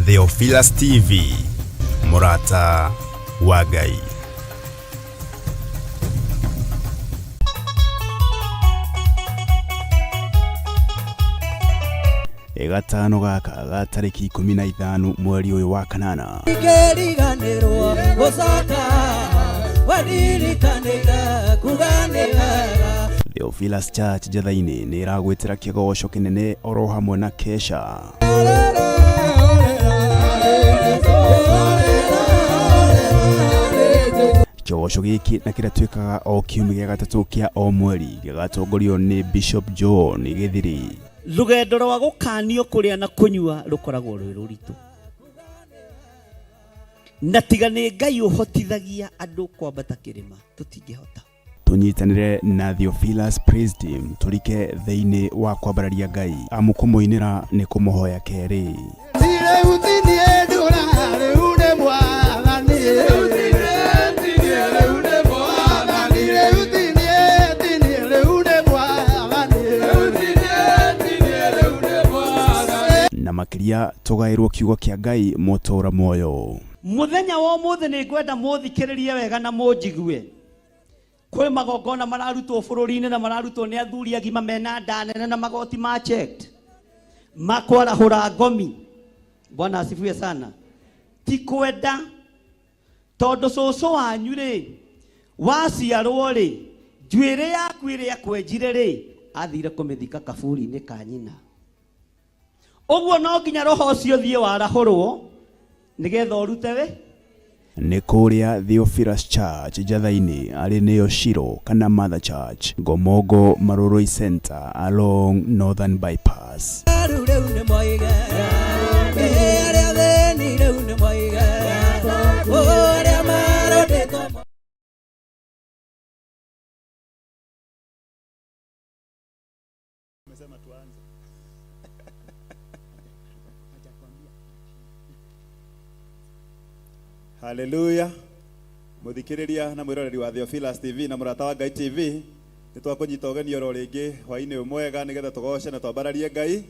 Theophilus TV, mũrata wa Ngai. Gatano gaka ga tarĩki 15 mweri ũyũ wa kanana. Ngĩriganĩrwo gũcoka wanirikanĩire kuga nĩ wega. Theophilus Church Njatha-inĩ nĩ ĩragwĩtĩra kĩgoco kĩnene oro hamwe na kesha. Kĩgoco gĩkĩ na kĩrĩa twĩkaga o kiumia gĩa gatatũ kĩa o mweri gĩgatongorio nĩ Bishop John Gĩthiri. Rũgendo rwa gũkanio kũrĩa na kũnyua rũkoragwo rwĩ rũritũ, na tiga nĩ Ngai ũhotithagia andũ kwambata kĩrĩma tũtingĩhota. Tũnyitanĩre na Theophilus Praise Team tũrike thĩinĩ wa kwambararia Ngai, amu kũmũinĩra nĩ kũmũhoya kerĩ. Na makĩria tũgaĩrwo kiugo kĩa Ngai mũtũra muoyo. Mũthenya wa ũmũthĩ nĩ ngwenda mũthikĩrĩrie wega na mũnjigue. Kwĩ magongona mararutwo bũrũri-inĩ na mararutwo nĩ athuri agima mena nda nene na magoti ma checked makwarahũra ngomi. Bwana asifiwe sana. Ti kwenda tondũ cũcũ wanyu rĩ waciarwo rĩ njuĩrĩ yaku ĩrĩa kwenjire rĩ athire kũmĩthika kaburi-inĩ ka nyina. Ũguo no nginya roho ũcio ũthiĩ warahũrwo nĩgetha ũrute wĩ Nĩ kũrĩa Theophilus Church Njatha-inĩ arĩ nĩyo Shiro kana Mother Church, Ngomongo Marurui Center along Northern Bypass. Rĩu rĩu nĩ moige arĩa thĩni rĩu nĩ moige arĩa marondĩtwo. Haleluya. Muthikiriria na mwiroreri wa Theophilus TV na murata wa Ngai TV, nĩ twakũnyita ũgeni oro rĩngĩ hwainĩ ũyũ mwega nĩgetha tũgoce na twambararie Ngai.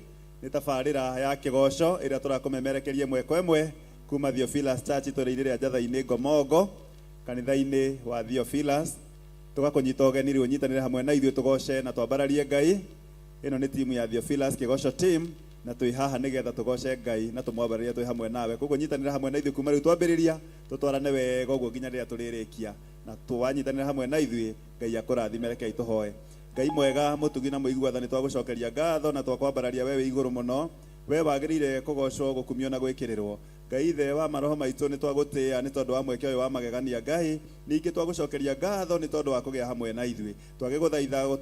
Nĩ tabarĩra ya kĩgoco ĩrĩa tũrakũmemerekeria ĩmwe kwa ĩmwe kuma Theophilus Church itũũra-inĩ rĩa Njatha-inĩ Ngomongo, kanitha-inĩ wa Theophilus. Tũgakũnyita ũgeni rĩu ũnyitanĩre hamwe na ithuĩ tũgoce na twambararie Ngai. Ĩno nĩ timu ya Theophilus Kĩgoco team na twĩ haha nĩgetha tũgoce Ngai na tũmwambararie twĩ hamwe nawe. Koguo nyitanĩra hamwe na ithuĩ kuma rĩu twambĩrĩria tũtwarane wega ũguo nginya rĩrĩa tũrĩrĩkia, na twanyitanĩra hamwe na ithuĩ Ngai akũrathime. Rekei tũhoe. Ngai mwega mũtugi na mũigua tha, nĩ twagũcokeria ngatho na twakwambararia we wĩ igũrũ mũno, we wagĩrĩire kũgocwo, gũkumio na gwĩkĩrĩrwo. Ngai ithe wa maroho maitũ, nĩ twagũtĩĩa nĩ tondũ wa mweke ũyũ wa magegania. Ngai ningĩ twagũcokeria ngatho nĩ tondũ wa kũgĩa hamwe na ithuĩ. Twagĩgũthaitha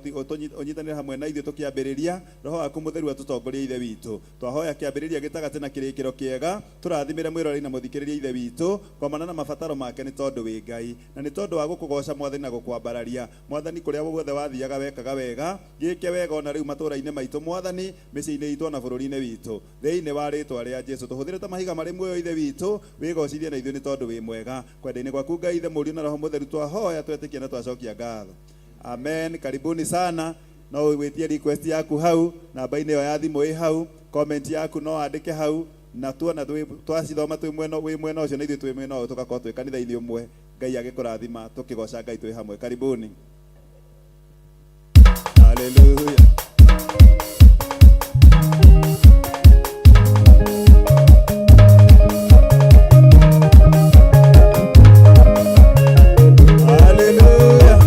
ũnyitanĩre hamwe na ithuĩ tũkĩambĩrĩria, roho waku mũtheru atũtongorie ithe witũ. Twahoya kĩambĩrĩria gĩtagatĩ na kĩrĩkĩro kĩega, tũrathimĩre mwĩroreri na mũthikĩrĩria ithe witũ kwamana na mabataro make nĩ tondũ wĩ Ngai, na nĩ tondũ wa gũkũgoca Mwathani na gũkwambararia. Mwathani, kũrĩa guothe wathiaga wekaga wega, gĩke wega ona rĩu matũũra-inĩ maitũ Mwathani, mĩciĩ-inĩ itũ ona bũrũri-inĩ witũ. Thĩinĩ wa rĩtwa rĩa Jesu tũhũthĩre ta mahiga marĩ muoyo ithe witũ, wĩgocithie na ithuĩ nĩ tondũ wĩ mwega. Kwenda-inĩ gwaku Ngai ithe Mũriũ na Roho Mũtheru twahoya, twetĩkia na twacokia ngatho. Amen. Karibuni sana. No wĩtie request yaku hau namba-inĩ ĩyo ya thimũ ĩ hau, comment yaku no wandĩke hau, na tuona twacithoma twĩ mwena wĩ mwena ũcio na ithuĩ twĩ mwena ũyũ tũgakorwo twĩ kanitha-inĩ ũmwe. Ngai agĩkũrathima tũkĩgoca Ngai twĩ hamwe. Karibuni. Hallelujah. Hallelujah.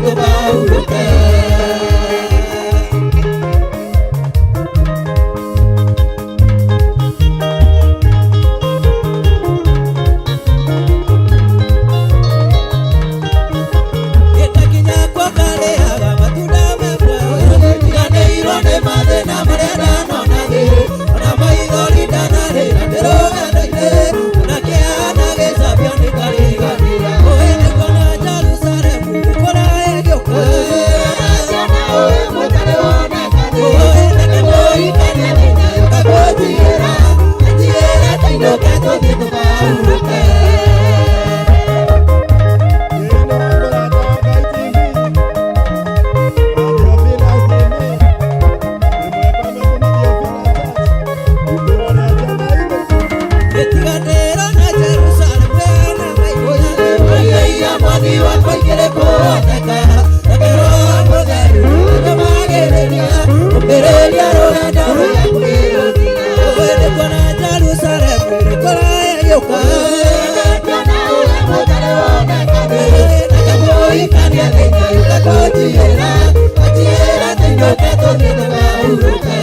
tũthiĩ tũkahurũke. Gĩtakinya kuo karĩaga matunda me muoyo, ndiganĩirwo nĩ mathĩna marĩa ndanona thĩ, ona maithori ndanarĩra ndĩ rũgendo-inĩ, ona kĩeha na gĩcambio nĩngariganĩra. Ũĩ nĩkuona Jerusalemu nĩkũraya ĩgĩũka. Ũĩ nĩkũmũhikania nĩnyoka kũnjĩra, anjĩra tũinũke tũthiĩ tũkahurũke. Gĩtiganĩro na Jerusalemu ĩna maitho. Mwathi wakwa ingĩrĩ kũhoteka, reke Roho Mũtheru anjũmagĩrĩria, ũmbĩrĩria rũgendo rũrĩa ngwĩrũthira. Ũĩ nĩkuona Jerusalemu nĩkũraya ĩgĩũka. Reke mũhikania nĩnyoka kũnjĩra, anjĩra tũinũke tũthiĩ tũkahurũke.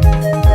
Hallelujah.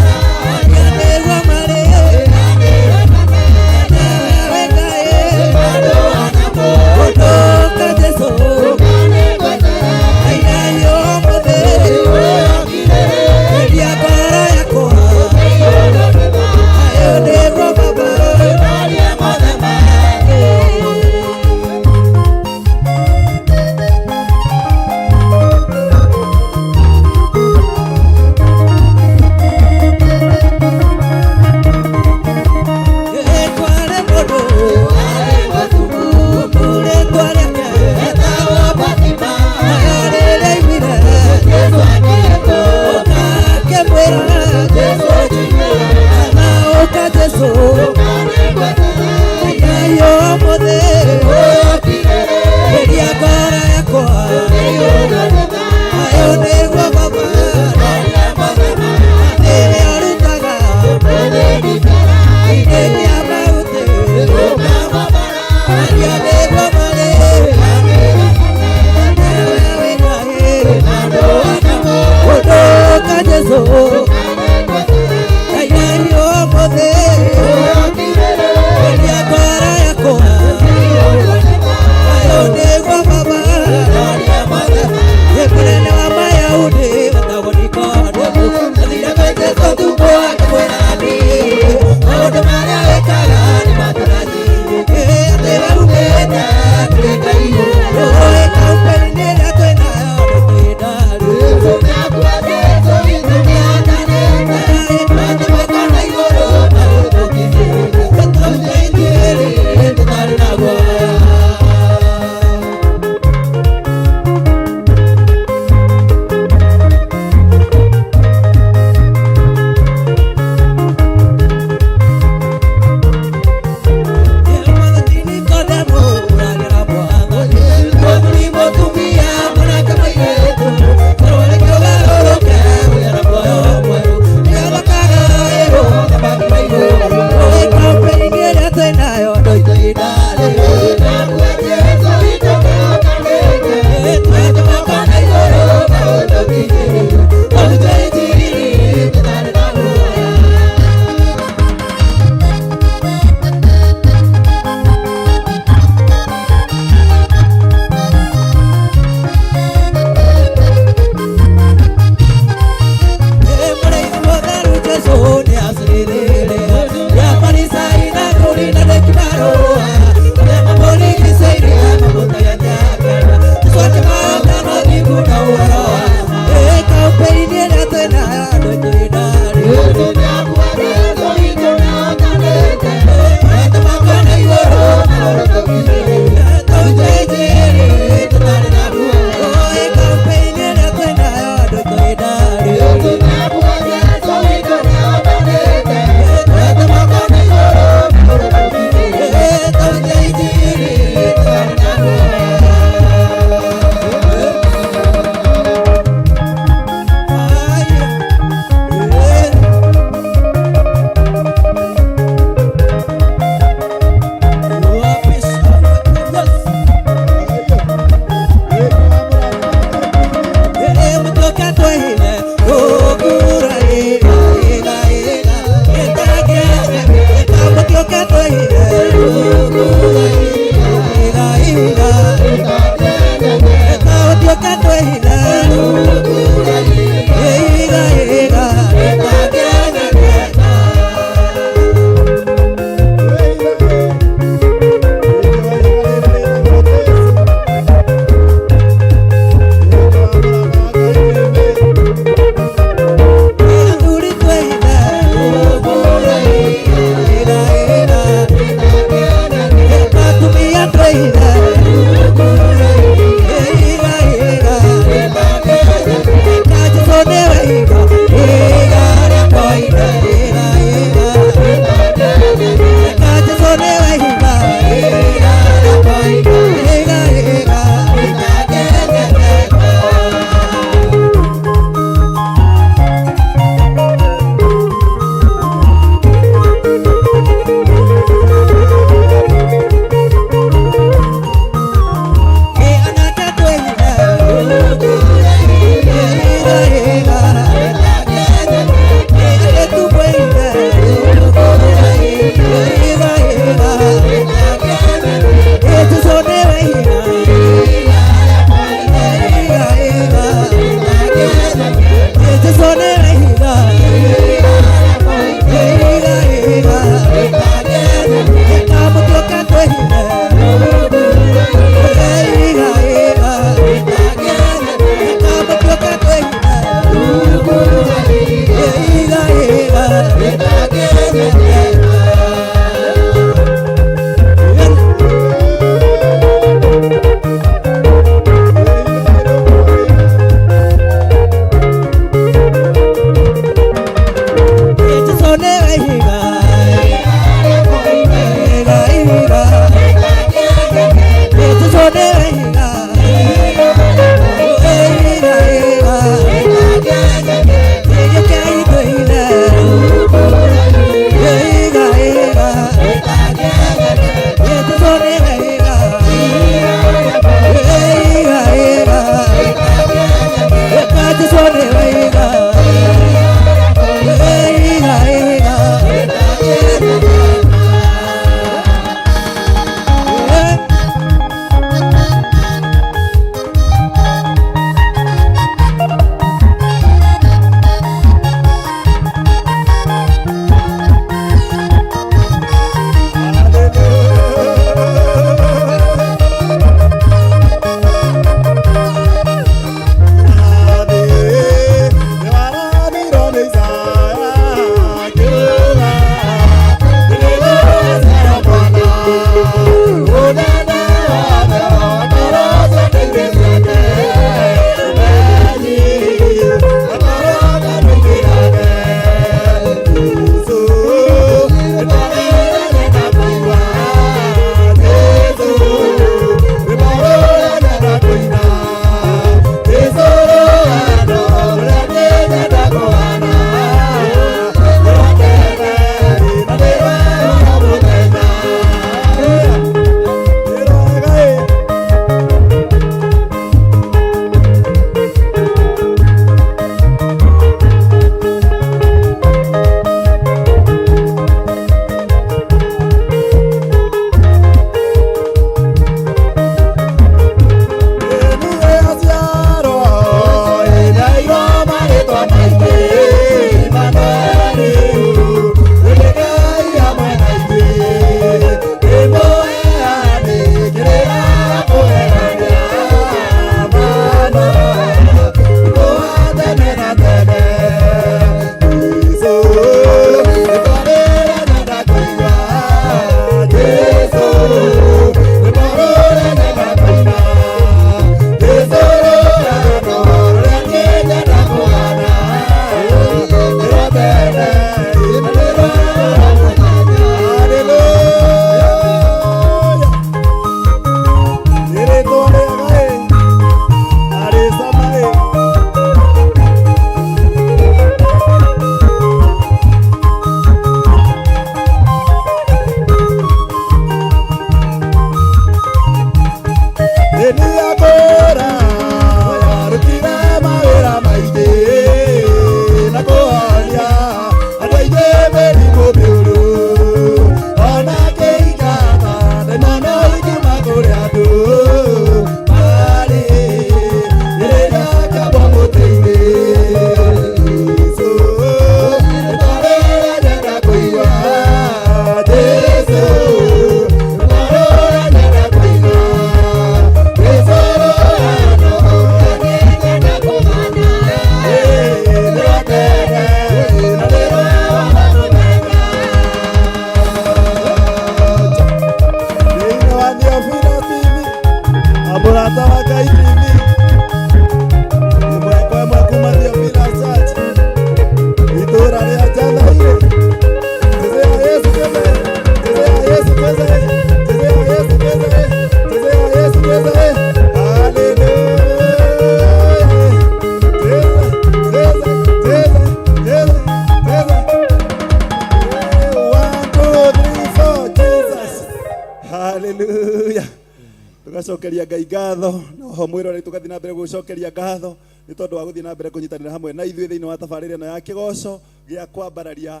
Tũgacokeria Ngai ngatho na oho mwĩroreri tũgathiĩ na mbere gũcokeria ngatho nĩ tondũ wa gũthiĩ na mbere kũnyitanĩra hamwe na ithuĩ thĩinĩ wa tabarĩra ĩno ya kĩgoco gĩa kwambararia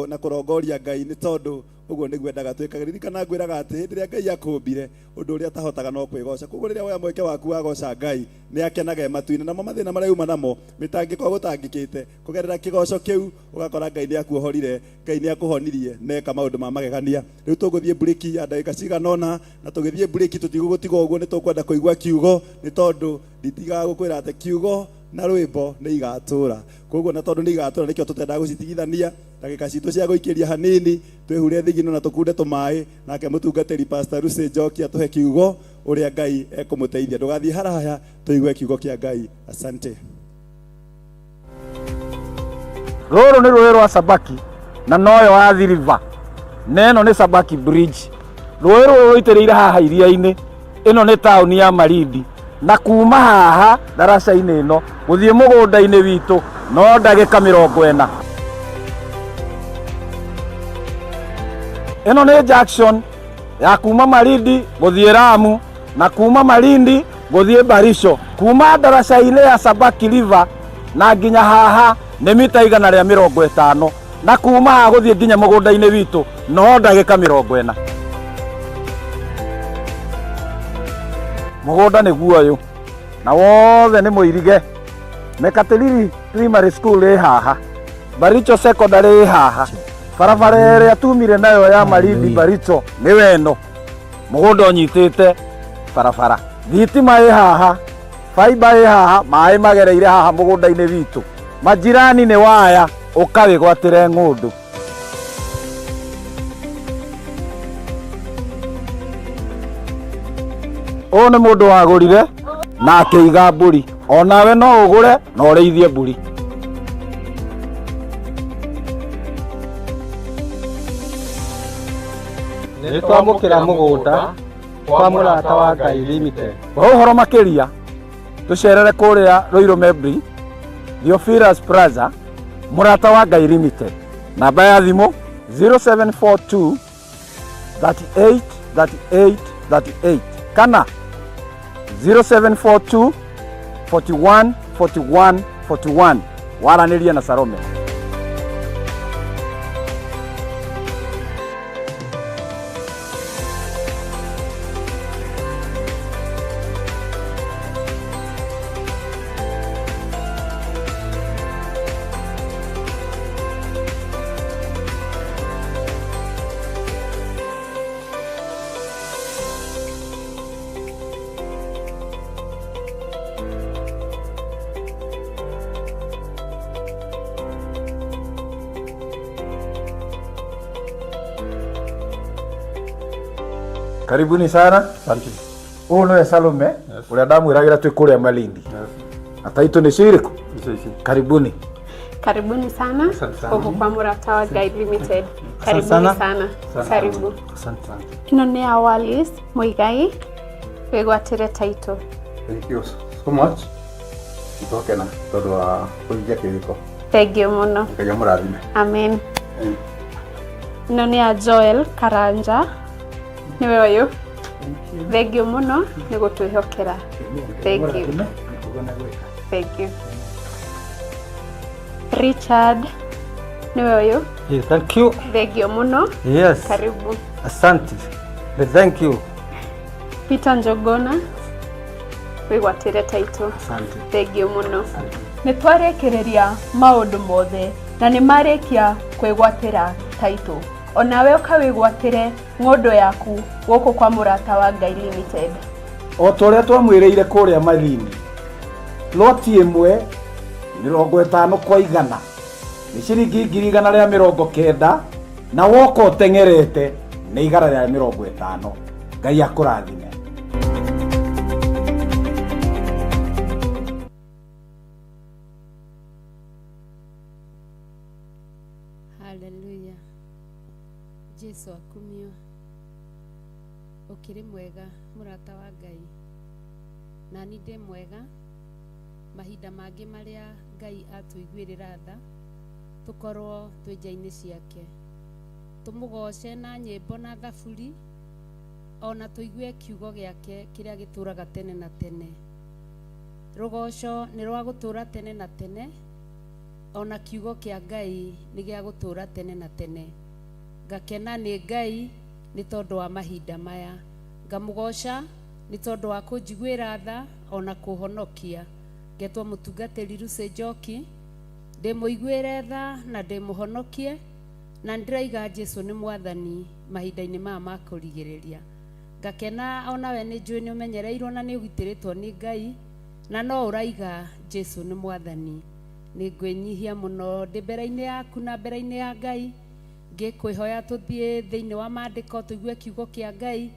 na kũrongoria Ngai nĩ tondũ ũguo nĩguo endaga twĩkage. Ririkana ngwĩraga atĩ hĩndĩ ĩrĩa Ngai akũmbire ũndũ ũrĩa atahotaga no kwĩgoca. Koguo rĩrĩa woya mweke waku wa goca Ngai nĩ akenaga e matu-inĩ, namo mathĩna marĩa uma namo mĩtangĩko agũtangĩkĩte kũgerera kĩgoco kĩu ũgakora Ngai nĩ akuohorire, Ngai nĩ akũhonirie na eka maũndũ ma magegania. Rĩu tũgũthiĩ mburĩki ya ndagĩka cigana ũna, na tũgĩthiĩ mburĩki tũtigũgũtiga ũguo, nĩ tũkwenda kũigua kiugo nĩ tondũ nditigaga gũkwĩra atĩ kiugo na rwĩmbo nĩ igatũra. Koguo na tondũ nĩ igatũra nĩkĩo tũtendaga gũcitigithania ndagĩka citũ cia gũikĩria hanini twĩhure thigino na tũkunde tũmaĩ, nake mũtungatĩri Pastor Lucy Njoki atũhe kiugo ũrĩa Ngai ekũmũteithia. Ndũgathiĩ haraya tũigue kiugo kĩa Ngai. Asante. Rũrũ nĩ rũĩ rwa Sabaki na noyo Athi River, na ĩno nĩ Sabaki Bridge. Rũĩ rũrũ rũitĩrĩire haha iria-inĩ. Ĩno nĩ taũni ya Malindi, na kuma haha ndaraca-inĩ ĩno gũthiĩ mũgũnda-inĩ witũ no ndagĩka 40. Ĩno nĩ junction ya kuma Malindi gũthiĩ Lamu na kuma Malindi gũthiĩ Baricho. Kuma ndaraca-inĩ ya Sabaki River na nginya haha nĩ mita 150, na kuma haha gũthiĩ nginya mũgũnda-inĩ witũ no ndagĩka 40. Mũgũnda nĩguo ũyũ na wothe nĩ mũirige. Mekatilili Primary School ĩ haha, Baricho Secondary ĩ haha, barabara ĩrĩa tumire nayo ya Malindi Baricho nĩ weno, mũgũnda ũnyitĩte barabara, thitima ĩ haha, faiba ĩ haha, maĩ magereire haha mũgũnda-inĩ witũ, majirani nĩ waya, ũkawĩgwatĩre ng'ũndũ. Ũyũ nĩ mũndũ wagũrire na akĩiga mbũri, onawe no ũgũre na ũrĩithie mbũri. Nĩ twamũkĩra mũgũnda kwa Mũrata wa Ngai Limited. Kwa ũhoro makĩria tũcerere kũrĩa Ruiru Membri, Theophilus Plaza, Mũrata wa Ngai Limited. Namba ya thimũ 0742 38 38 38 kana 0742 41 41 41. Waranĩrie na Salome. Karibuni sana. Asante. Ũyũ nĩwe Salome ũrĩa ndamwĩragĩra twĩ kũrĩa Malindi. Na taitũ nĩcio irĩkũ? Icio ici. Karibuni. Karibuni sana Asante sana. huku kwa Murata wa Guide Limited. Karibuni sana. sana. Asante. Karibu. Asante sana. Ĩno nĩ ya Wallis Muigai wĩgwatĩre title. Thank you so much. Nĩtwakena tondũ wa kũhingia kĩrĩko. Thank you mũno. Ngai amũrathime. Amen. Ĩno nĩ ya Joel Karanja nĩwe ũyũ. Thank you mũno nĩ gũtwĩhokera. Thank you. Thank you. Richard nĩwe ũyũ. Yeah, thank you. Thank you mũno. Yes. Karibu. Asante. Thank you. Peter Njogona wĩgwatĩre title. Asante. Thank you mũno. Nĩ twarĩkĩrĩria maũndũ mothe na nĩ marĩkia kwĩgwatĩra title. Onawe ũkawĩgwatĩre ng'ũndũ yaku gũkũ kwa Mũrata wa Ngai Limited. O ta ũrĩa twamwĩrĩire kũrĩa Malindi, loti ĩmwe 50 kwa 100 nĩ ciringi 190,000, na woka ũteng'erete nĩ 150. Ngai akũrathime. Haleluya. Jesu akumio. Ũkĩrĩ mwega mũrata wa Ngai. Na ni ndĩ mwega mahinda mangĩ marĩa Ngai atũiguĩrĩra tha tũkorwo twĩ nja-inĩ ciake, tũmũgoce na nyĩmbo na thaburi. Ona tũigue kiugo gĩake kĩrĩa gĩtũraga tene na tene. Rũgoco nĩ rwa gũtũra tene na tene, ona kiugo kĩa Ngai nĩ gĩa gũtũra tene na tene. Ngakena nĩ Ngai nĩ tondũ wa mahinda maya. Ngamũgoca nĩ tondũ wa kũnjiguĩra tha ona kũhonokia. Ngetwo mũtungatĩri Lucy Njoki, ndĩmũiguĩre tha na ndĩmũhonokie, na nĩndĩraiga Jesu nĩ mwathani mahinda-inĩ maya ma kũrigĩrĩria. Ngakena onawe nĩ njũĩ nĩ ũmenyereirwo na nĩ ũgitĩrĩtwo nĩ Ngai, na no ũraiga Jesu nĩ mwathani. Nĩ ngwĩnyihia mũno ndĩ mbere-inĩ yaku na mbere-inĩ ya Ngai, ngĩkwĩhoya tũthiĩ thĩinĩ wa maandĩko tũigue kiugo kĩa Ngai,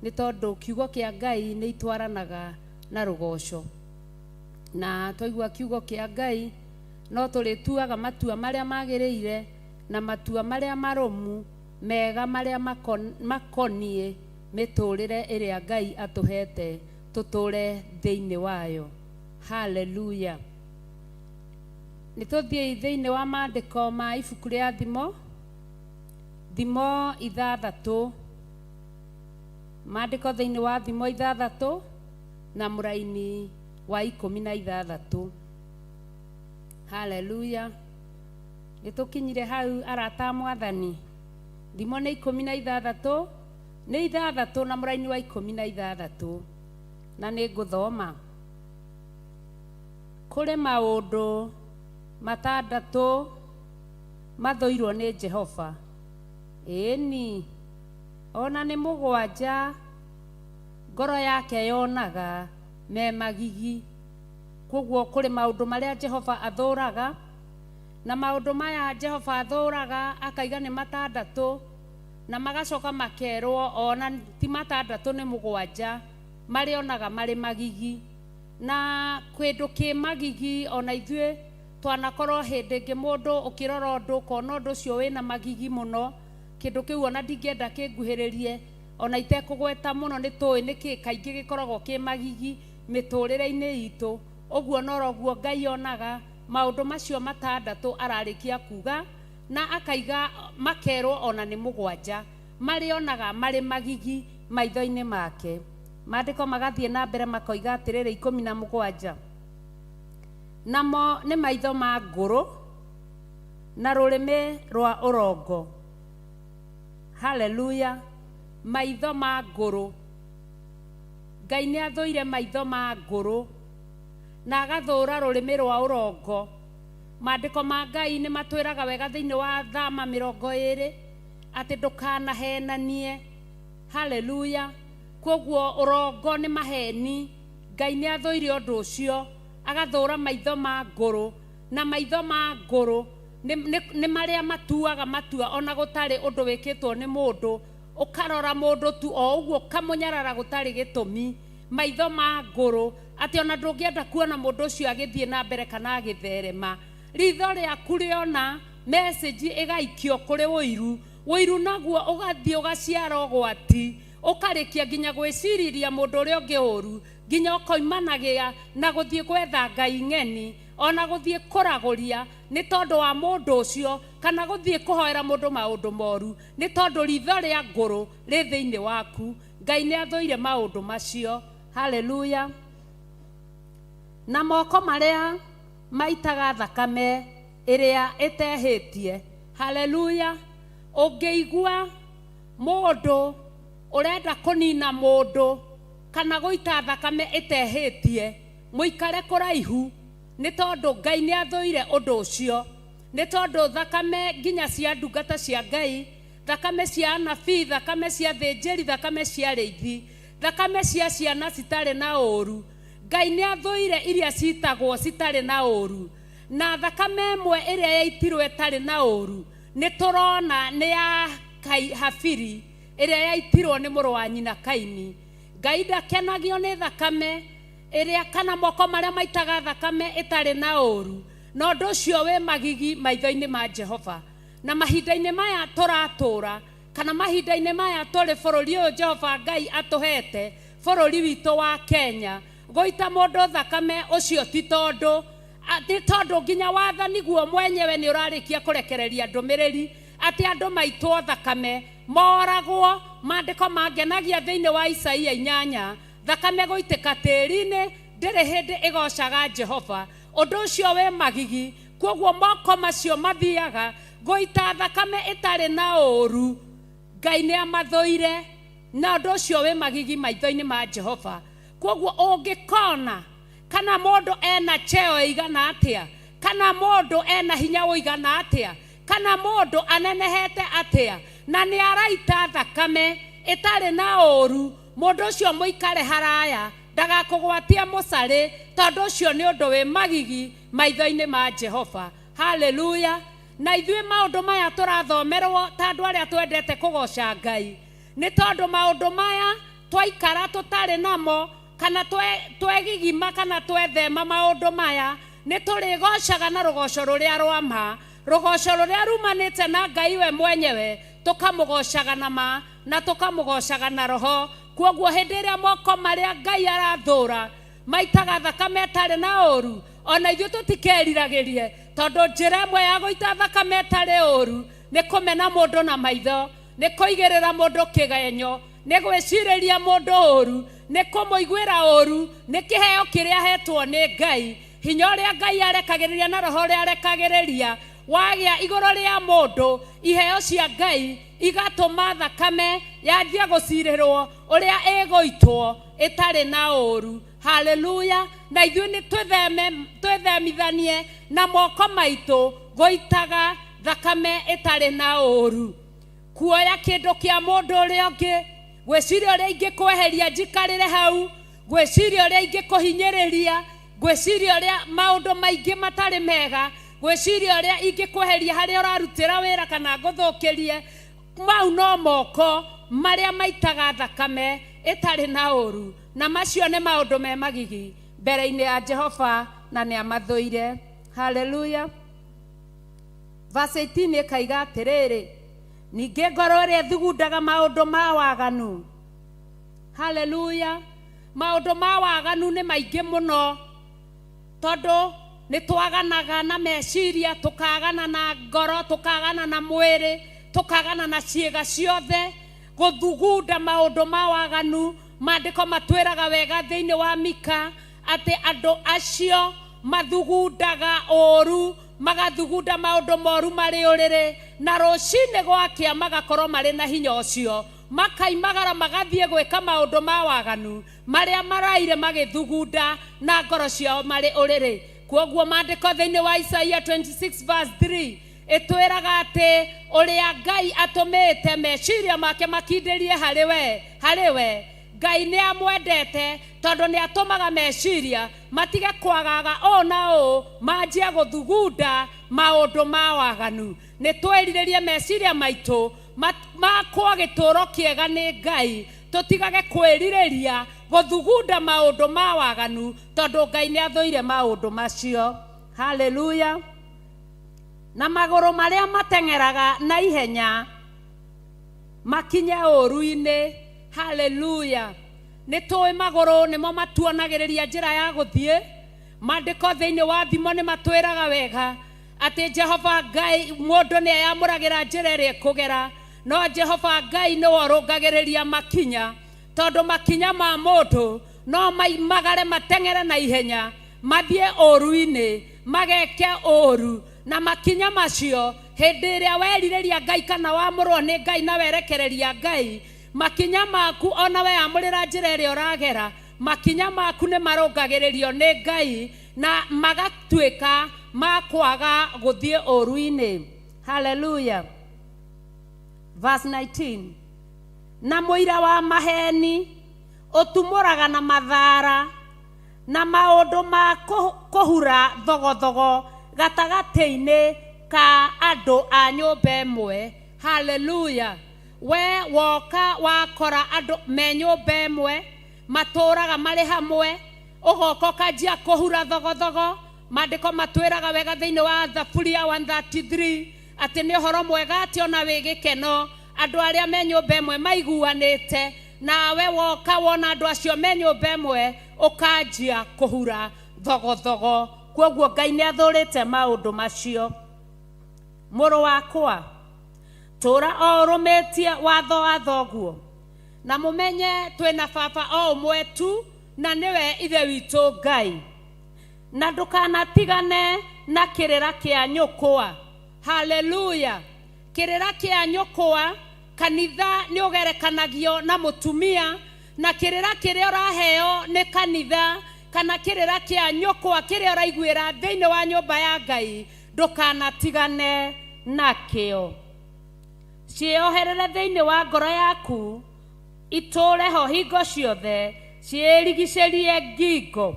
nĩ tondũ kiugo kĩa Ngai nĩ itwaranaga na rũgoco. Na twaigua kiugo kĩa Ngai no tũrĩtuaga matua marĩa magĩrĩire na matua marĩa marũmu mega marĩa makoniĩ mĩtũrĩre ĩrĩa Ngai atũhete tũtũre thĩinĩ wayo. Haleluya. Nĩ tũthiĩi thĩinĩ wa maandĩko ma ibuku rĩa Thimo, Thimo 6, maandĩko thĩinĩ wa Thimo 6 na mũraini wa 16. Haleluya. Nĩ tũkinyire hau arata a mwathani. Thimo nĩ 16, nĩ 6 na mũraini wa 16. Na nĩ ngũthoma. Kũrĩ maũndũ 6 mathũirwo nĩ Jehova, ĩni ona nĩ 7 ngoro yake yonaga me magigi. Koguo kũrĩ maũndũ marĩa Jehova athũraga, na maũndũ maya Jehova athũraga akaiga nĩ 6, na magacoka makerwo ona ti 6 nĩ 7 marĩonaga marĩ magigi. Na kĩndũ kĩ magigi ona ithuĩ twanakorwo hĩndĩ ĩngĩ mũndũ ũkĩrora ũndũ ũkona ũndũ ũcio wĩna magigi mũno, kĩndũ kĩu ona ndingĩenda kĩnguhĩrĩrie ona itekũgweta mũno, nĩ tũĩ nĩkĩ kaingĩ gĩkoragwo kĩ magigi mĩtũrĩre-inĩ itũ. Ũguo noroguo Ngai onaga maũndũ macio 6 ararĩkia kuga, na akaiga makerwo ona nĩ 7 marĩonaga marĩ magigi maitho-inĩ make. Maandĩko magathiĩ na mbere makoiga atĩrĩrĩ, 17, namo nĩ maitho ma ngũrũ na rũrĩmĩ rwa ũrongo. Haleluya. Maitho ma ngũrũ. Ngai nĩ athũire maitho ma ngũrũ na agathũra rũrĩmĩ rwa ũrongo. Maandĩko ma Ngai nĩ matwĩraga wega thĩinĩ wa Thama 20 atĩ ndũkanahenanie. Haleluya. Koguo ũrongo nĩ maheni. Ngai nĩ athũire ũndũ ũcio, agathũra maitho ma ngũrũ, na maitho ma ngũrũ nĩ marĩa matuaga matua ona gũtarĩ ũndũ wĩkĩtwo nĩ mũndũ, ũkarora mũndũ tu o ũguo ũkamũnyarara gũtarĩ gĩtũmi. Maitho ma ngũrũ atĩ ona ndũngĩenda kuona mũndũ ũcio agĩthiĩ na mbere kana agĩtherema. Ritho rĩaku rĩona message ĩgaikio kũrĩ ũiru, ũiru naguo ũgathiĩ ũgaciara ũgwati, ũkarĩkia nginya gwĩciriria mũndũ ũrĩa ũngĩ ũru, nginya ũkoimanagia na gũthiĩ gwetha Ngai ng'eni, ona gũthiĩ kũragũria nĩ tondũ wa mũndũ ũcio, kana gũthiĩ kũhoera mũndũ maũndũ moru nĩ tondũ ritho rĩa ngũrũ rĩ thĩinĩ waku. Ngai nĩ athũire maũndũ macio. Haleluya. Na moko marĩa maitaga thakame ĩrĩa ĩtehĩtie. Haleluya. Ũngĩigua mũndũ ũrenda kũnina mũndũ kana gũita thakame ĩtehĩtie, mũikare kũraihu, nĩ tondũ Ngai nĩ athũire ũndũ ũcio. Nĩ tondũ thakame nginya cia ndungata cia Ngai, thakame cia anabii, thakame cia thĩnjĩri, thakame cia arĩithi, thakame cia ciana citarĩ na ũru, Ngai nĩ athũire iria citagwo citarĩ na ũru. Na thakame ĩmwe ĩrĩa yaitirwo ĩtarĩ na ũru nĩ tũrona nĩ ya Habili ĩrĩa yaitirwo nĩ mũrũ wa nyina Kaini. Ngai ndakenagio nĩ thakame ĩrĩa kana moko marĩa maitaga thakame ĩtarĩ na ũru, na ũndũ ũcio wĩ magigi maitho-inĩ ma Jehova. Na mahinda-inĩ maya tũratũra, kana mahinda-inĩ maya tũrĩ bũrũri ũyũ Jehova Ngai atũhete, bũrũri witũ wa Kenya, gũita mũndũ thakame ũcio ti tondũ, nĩ tondũ nginya wathani guo mwenyewe nĩ ũrarĩkia kũrekereria ndũmĩrĩri atĩ andũ maitwo thakame moragwo. Maandĩko mangenagia thĩinĩ wa Isaia 8, thakame gũitĩka tĩri-inĩ ndĩrĩ hĩndĩ ĩgocaga Jehova. Ũndũ ũcio wĩ magigi, kwoguo moko macio mathiaga gũita thakame ĩtarĩ na ũũru, Ngai nĩ amathũire, na ũndũ ũcio wĩ magigi maitho-inĩ ma Jehova. Kwoguo ũngĩkona kana mũndũ ena cheo ĩigana atĩa, kana mũndũ ena hinya ũigana atĩa, kana mũndũ anenehete atĩa, na nĩ araita thakame ĩtarĩ na ũũru, mũndũ ũcio mũikare haraya, ndagakũgwatie mũcarĩ, tondũ ũcio nĩ ũndũ wĩ magigi maitho-inĩ ma Jehova. Haleluya. Na ithuĩ maũndũ maya tũrathomerwo ta andũ arĩa twendete kũgoca Ngai, nĩ tondũ maũndũ maya twaikara tũtarĩ namo, kana twegigima kana twethema maũndũ maya, nĩ tũrĩgocaga na rũgoco rũrĩa rwa ma, rũgoco rũrĩa rumanĩte na Ngai we mwenyewe, tũkamũgocaga na ma na tũkamũgocaga na roho. Kwoguo hĩndĩ ĩrĩa moko marĩa Ngai arathũra maitaga thakame ĩtarĩ na ũũru, ona ithuĩ tũtikeriragĩrie, tondũ njĩra ĩmwe ya gũita thakame ĩtarĩ ũũru nĩ kũmena mũndũ na maitho, nĩ kũigĩrĩra mũndũ kĩgenyo, nĩ gwĩcirĩria mũndũ ũũru, nĩ kũmũiguĩra ũũru, nĩ kĩheo kĩrĩa ahetwo nĩ Ngai. Hinya ũrĩa Ngai arekagĩrĩria na roho ũrĩa arekagĩrĩria wagĩa igũrũ rĩa mũndũ, iheo cia Ngai igatũma thakame yanjie gũcirĩrwo ũrĩa ĩgũitwo ĩtarĩ na ũũru. Haleluya. Na ithuĩ nĩ twĩthemithanie na moko maitũ gũitaga thakame ĩtarĩ na ũũru, kuoya kĩndũ kĩa mũndũ ũrĩa ũngĩ, gwĩciria ũrĩa ingĩkweheria njikarĩre hau, gwĩciria ũrĩa ingĩkũhinyĩrĩria, gwĩciria ũrĩa maũndũ maingĩ matarĩ mega, gwĩciria ũrĩa ingĩkweheria harĩa ũrarutĩra wĩra kana ngũthũkĩrie. Mau no moko marĩa maitaga thakame ĩtarĩ na ũũru, na macio nĩ maũndũ me magigi mbere-inĩ ya Jehova, na nĩ amathũire. Haleluya. Verse 18 ĩkaiga atĩrĩrĩ, ningĩ ngoro ĩrĩa ĩthugundaga maũndũ ma waganu. Haleluya. Maũndũ ma waganu nĩ maingĩ mũno, tondũ nĩ twaganaga na meciria, tũkagana na ngoro, tũkagana na mwĩrĩ, tũkagana na ciĩga ciothe, gũthugunda maũndũ ma waganu. Maandĩko matwĩraga wega thĩinĩ wa Mika atĩ andũ acio mathugundaga ũũru, magathugunda maũndũ moru marĩ ũrĩrĩ, na rũcinĩ gwakĩa magakorwo marĩ na hinya ũcio, makaimagara magathiĩ gwĩka maũndũ ma waganu marĩa maraire magĩthugunda na ngoro ciao marĩ ũrĩrĩ. Kwoguo maandĩko thĩinĩ wa Isaia 26 verse 3 ĩtwĩraga atĩ ũrĩa Ngai atũmĩte meciria make makindĩrie harĩ we, Ngai nĩ amwendete, tondũ nĩ atũmaga meciria matige kwagaga ũũ na ũũ, manjie gũthugunda maũndũ ma waganu. Nĩ twĩrirĩrie meciria maitũ makwo gĩtũũro kĩega nĩ Ngai, tũtigage kwĩrirĩria gũthugunda maũndũ ma waganu, tondũ Ngai nĩ athũire maũndũ macio. Haleluya. Na magũrũ marĩa mateng'eraga na ihenya makinye ũũru-inĩ. Haleluya. Nĩ tũĩ magũrũ nĩmo matuonagĩrĩria njĩra ya gũthiĩ. Maandĩko thĩinĩ wa Thimo nĩ matwĩraga wega atĩ Jehova Ngai mũndũ nĩ eyamũragĩra njĩra ĩrĩa ĩkũgera, no Jehova Ngai nĩwe ũrũngagĩrĩria makinya, tondũ makinya ma mũndũ no maimagare mateng'ere na ihenya mathiĩ ũũru-inĩ, mageke ũũru. Na makinya macio hĩndĩ ĩrĩa werirĩria Ngai kana wamũrwo nĩ Ngai na werekereria Ngai, makinya maku ona weyamũrĩra njĩra ĩrĩa ũragera, makinya maku nĩ marũngagĩrĩrio nĩ Ngai na magatuĩka ma kwaga gũthiĩ ũũru-inĩ. Haleluya. Verse 19, na mũira wa maheni ũtumũraga na mathara na maũndũ ma kũhura thogothogo gatagatĩ-inĩ ka andũ a nyũmba ĩmwe. Haleluya. We woka wakora andũ me nyũmba ĩmwe matũraga marĩ hamwe, ũgoka ũkanjia kũhura thogothogo. Maandĩko matwĩraga wega thĩinĩ wa Thaburi ya 133 atĩ nĩ ũhoro mwega atĩ ona wĩ gĩkeno andũ arĩa me nyũmba ĩmwe maiguanĩte, nawe woka wona andũ acio me nyũmba ĩmwe ũkanjia kũhura thogothogo. Kwoguo Ngai nĩ athũrĩte maũndũ macio. Mũrũ wakwa, tũra o ũrũmĩtie watho wa thoguo, Na mũmenye twĩna baba o ũmwe tu, na nĩwe Ithe witũ Ngai. Na ndũkanatigane na kĩrĩra kĩa nyũkwa. Haleluya! Kĩrĩra kĩa nyũkwa, kanitha nĩ ũgerekanagio na mũtumia, na kĩrĩra kĩrĩa ũraheo nĩ kanitha kana kĩrĩra kĩa nyũkwa kĩrĩa ũraiguĩra thĩinĩ wa nyũmba ya Ngai, ndũkanatigane nakĩo. Ciĩoherere thĩinĩ wa ngoro yaku, itũũre ho hingo ciothe, ciĩrigicĩrie ngingo.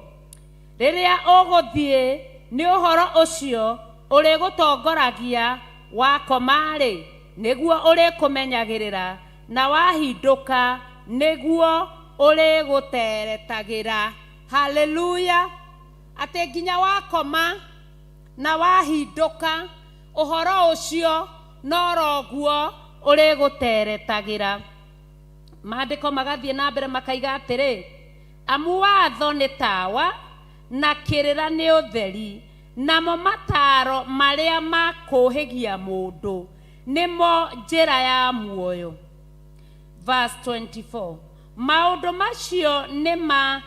Rĩrĩa ũgũthiĩ nĩ ũhoro ũcio ũrĩgũtongoragia, wakoma-rĩ, nĩguo ũrĩkũmenyagĩrĩra, na wahindũka, nĩguo ũrĩgũteretagĩra. Haleluya! Atĩ nginya wakoma na wahindũka, ũhoro ũcio noroguo ũrĩgũteretagĩra. Maandĩko magathiĩ na mbere makaiga atĩrĩ, amu watho nĩ tawa na kĩrĩra nĩ ũtheri, namo mataaro marĩa ma kũũhĩgia mũndũ nĩmo njĩra ya muoyo. Verse 24, maũndũ macio nĩ ma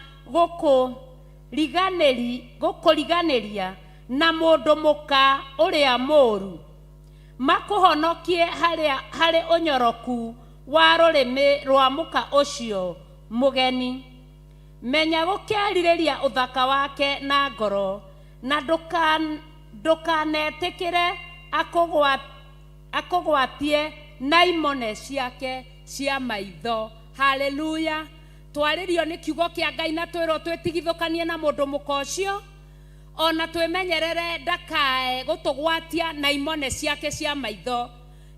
gũkũriganĩria na mũndũ mũka ũrĩa mũũru, makũhonokie harĩ ũnyoroku wa rũrĩmĩ rwa mũka ũcio mũgeni. Menya gũkerirĩria ũthaka wake na ngoro, na ndũkanetĩkĩre akũgwatie na imone ciake cia maitho. Haleluya! Twarĩrio nĩ kiugo kĩa Ngai na twĩrwo twĩtigithũkanie na mũndũ mũka ũcio, ona twĩmenyerere ndakae gũtũgwatia na imone ciake cia maitho.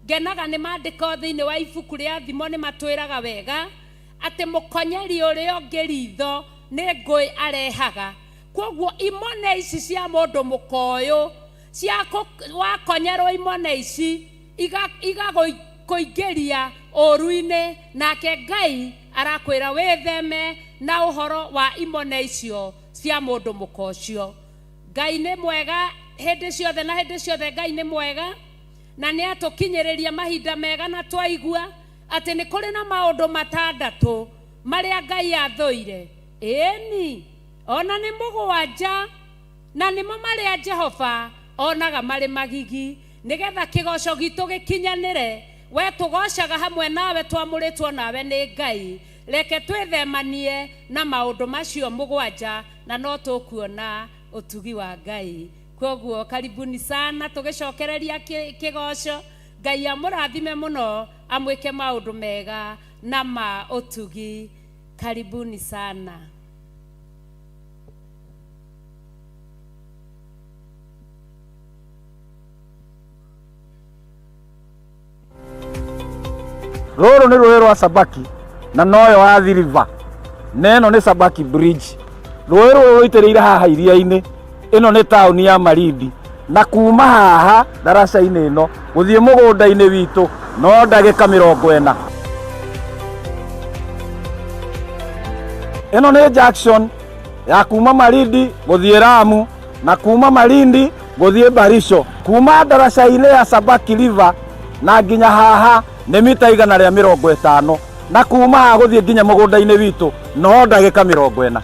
Ngenaga nĩ maandĩko thĩinĩ wa ibuku rĩa Thimo nĩ matwĩraga wega atĩ mũkonyeri ũrĩa ũngĩ ritho nĩ ngũĩ arehaga. Kwoguo imone ici cia mũndũ mũka ũyũ, cia wakonyerwo imone ici igagũkũingĩria ũũru-inĩ, nake Ngai arakwĩra wĩtheme na ũhoro wa imone icio cia mũndũ mũka ũcio. Ngai nĩ mwega hĩndĩ ciothe na hĩndĩ ciothe Ngai nĩ mwega, na nĩ atũkinyĩrĩria mahinda mega, na twaigua atĩ nĩ kũrĩ na maũndũ matandatũ marĩa Ngai athũire. Ĩni, ona nĩ mũgwanja, na nĩmo marĩa Jehova onaga marĩ magigi, nĩgetha kĩgoco gitũ gĩkinyanĩre. We tũgocaga hamwe nawe, twamũrĩtwo nawe nĩ Ngai. Reke twĩthemanie na maũndũ macio mũgwanja, na no tũkuona ũtugi wa Ngai. Kwoguo karibuni sana, tũgĩcokereria kĩgoco. Ngai amũrathime mũno, amwĩke maũndũ mega na ma ũtugi. Karibuni sana. Rũrũ nĩ rũĩ rwa Sabaki na noyo Athi River, na ĩno nĩ Sabaki Bridge. Rũĩ rũrũ rũitĩrĩire haha iria-inĩ. Ĩno nĩ taũni ya Malindi, na kuma haha ndaraca-inĩ ĩno gũthiĩ mũgũnda-inĩ witũ no ndagĩka 40. Ĩno nĩ junction ya kuma Malindi gũthiĩ Lamu, na kuma Malindi gũthiĩ Baricho. Kuma ndaraca-inĩ ya Sabaki River na nginya haha nĩ mita 150, na kuma haha gũthiĩ nginya mũgũnda-inĩ witũ no ndagĩka 40.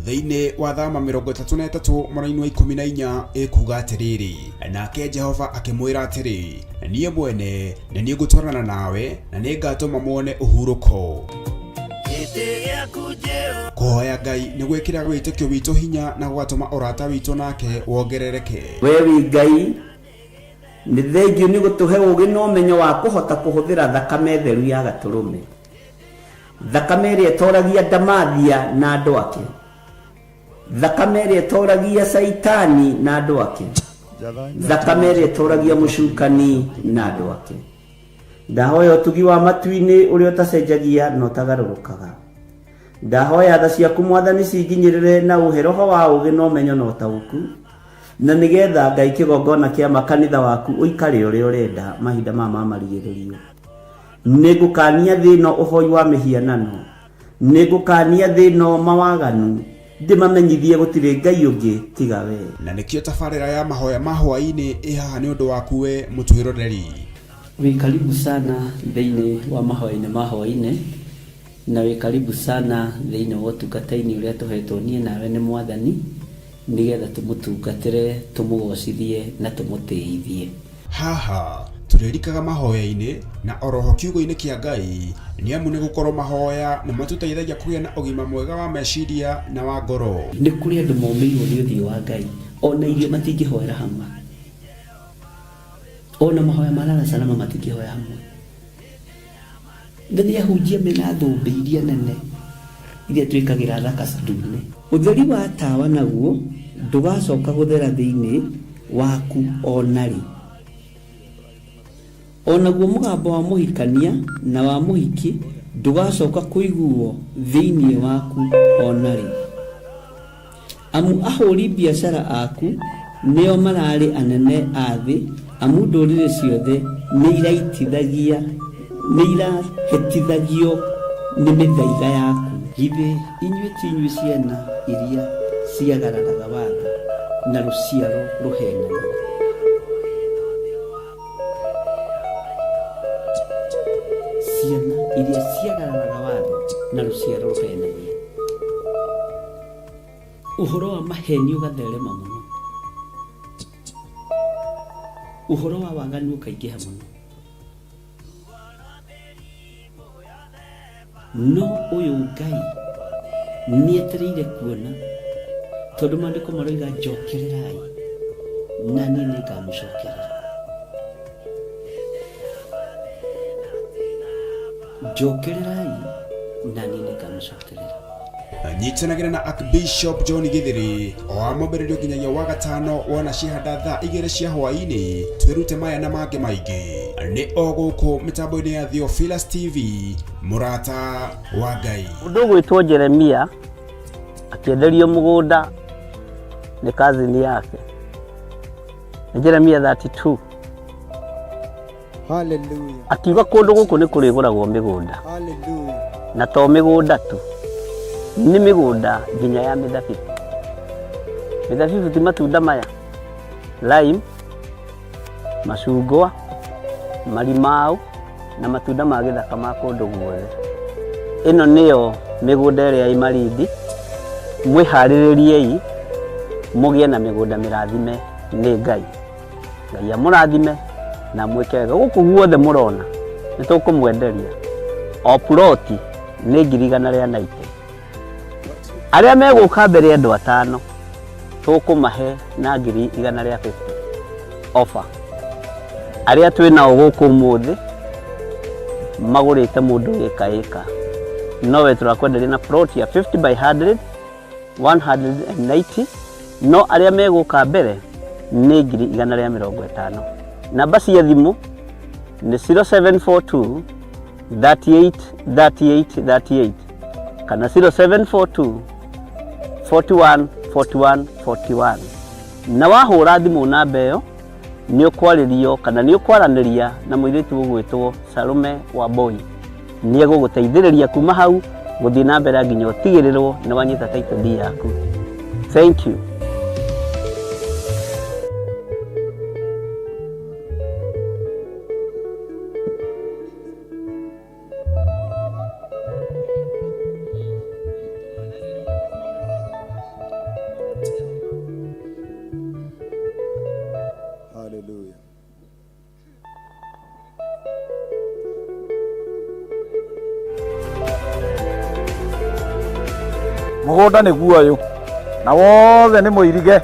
Thĩinĩ wa Thama 33 mwena-inĩ wa 14 ĩkuga atĩrĩrĩ, nake Jehova akĩmwĩra atĩrĩ, niĩ mwene nĩ niĩ ngũtwarana nawe, na nĩ ngatũma muone ũhurũko. Kũhoya Ngai nĩ gwĩkĩraga wĩtĩkio witũ hinya na gũgatũma ũrata witũ nake wongerereke. We wĩ Ngai, nĩ thengiũ nĩ gũtũhe ũũgĩ na ũmenyo wa kũhota kũhũthĩra thakame theru ya Gatũrũme, thakame ĩrĩa ĩtoragia Ndamathia na andũ ake, thakame ĩrĩa ĩtoragia Caitani na andũ ake, thakame ĩrĩa ĩtoragia mũcukani na andũ ake. Ndahoya ũtugi wa matu-inĩ ũrĩa ũtacenjagia na ũtagarũrũkaga. Ndahoya tha ciaku Mwathani cinginyĩrĩre na ũhe roho wa ũũgĩ na ũmenyo na ũtaũku, na nĩgetha Ngai kĩgongona kĩa makanitha waku ũikare ũrĩa ũrenda mahinda maya ma marigĩrĩrio. Nĩngũkania thĩ ĩno ũhoi wa mĩhianano, nĩngũkania thĩ ĩno mawaganu, ndĩmamenyithie gũtirĩ Ngai ũngĩ tiga we. Na nĩkĩo tabarĩra ya mahoya ma hwaĩ-inĩ ĩ haha nĩ ũndũ waku we mũtwĩroreri. Wĩ karibu sana thĩinĩ wa mahoya-inĩ ma hwaĩ-inĩ, na wĩ karibu sana thĩinĩ wa ũtungata-inĩ ũrĩa tũhetwo niĩ nawe nĩ Mwathani, nĩgetha tũmũtungatĩre, tũmũgocithie na tũmũtĩithie. Haha tũrĩrikaga mahoya-inĩ na oroho kiugo-inĩ kĩa Ngai nĩamu nĩgũkorwo mahoya nĩmatũteithagia kũgĩa na ũgima mwega wa meciria na wa ngoro. Nĩ kũrĩ andũ momĩirwo nĩ ũthiũ wa Ngai, ona irio matingĩhoera hamwe. Ona mahoya ma lala salama matingĩhoya hamwe. Na nĩ ahunjia mena thũmbĩ iria nene iria twĩkagĩra thaka ndune. Ũtheri wa tawa naguo ndũgacoka gũthera thĩinĩ waku o na rĩ. O naguo mũgambo wa mũhikania na wa mũhiki ndũgacoka kũiguo thĩinĩ waku o na rĩ. Amu ahũri biacara aku nĩo mararĩ anene a thĩ, amu ndũrĩrĩ ciothe nĩiraitithagia, nĩirahĩtithagio nĩ mĩthaiga yaku. Githĩ inyuĩ ti inyuĩ ciana iria ciagararaga watho, na rũciaro rũheenania? Ciana iria ciagararaga watho, na rũciaro rũheenania. Ũhoro wa maheni ũgatherema mũno, ũhoro wa waganu ũkaingĩha mũno. No ũyũ Ngai nĩetereire kuona, tondũ maandĩko maroiga njokererai na niĩ nĩngamũcokerera. Njokererai na niĩ nĩngamũcokerera. Nyitanagĩra na Archbishop John Githiri o wa mwambĩrĩrio nginyagia wa gatano wona ciahanda thaa igĩrĩ cia hwaĩ-inĩ twĩrute maya na mangĩ maingĩ nĩ o gũkũ mĩtambo-inĩ ya Theophilus TV mũrata wa Ngai. Mũndũ ũgwĩtwo Jeremia akĩenderio mũgũnda nĩ kazini yake. Nĩ Jeremia 32. Hallelujah. Akiuga kũndũ gũkũ nĩ kũrĩgũragwo mĩgũnda. Hallelujah. Na to mĩgũnda tu, nĩ mĩgũnda nginya ya mĩthabibũ. Mĩthabibũ ti matunda maya, lime, macungwa, marimau na matunda ma gĩthaka ma kũndũ guothe. Ĩno nĩyo mĩgũnda ĩrĩa ĩ Malindi, mwĩharĩrĩriei mũgĩe na mĩgũnda mĩrathime nĩ Ngai. Ngai amũrathime na amwĩke wega. Gũkũ guothe mũrona nĩ tũkũmwenderia o puroti nĩ 190,000. Arĩa megũka mbere andũ atano tũkũmahe na 150,000 offer. Arĩa twĩ nao gũkũ ũmũthĩ magũrĩte mũndũ ĩka ĩka, nowe tũrakwenderia na plot ya 50 by 100 190 no arĩa megũka mbere nĩ 150,000. Namba cia thimũ nĩ 0742 38 38 38 kana 0742 41 41 41. Na wahũra thimũ namba ĩyo nĩ ũkwarĩrio kana nĩ ũkwaranĩria na mũirĩtu ũgwĩtwo Salome Wambui. Nĩ egũgũteithĩrĩria kuma hau gũthiĩ na mbere nginya ũtigĩrĩrwo nĩ wanyita title deed yaku. Thank you. Hallelujah. Mũgũnda nĩguo ũyũ na wothe nĩ mũirige.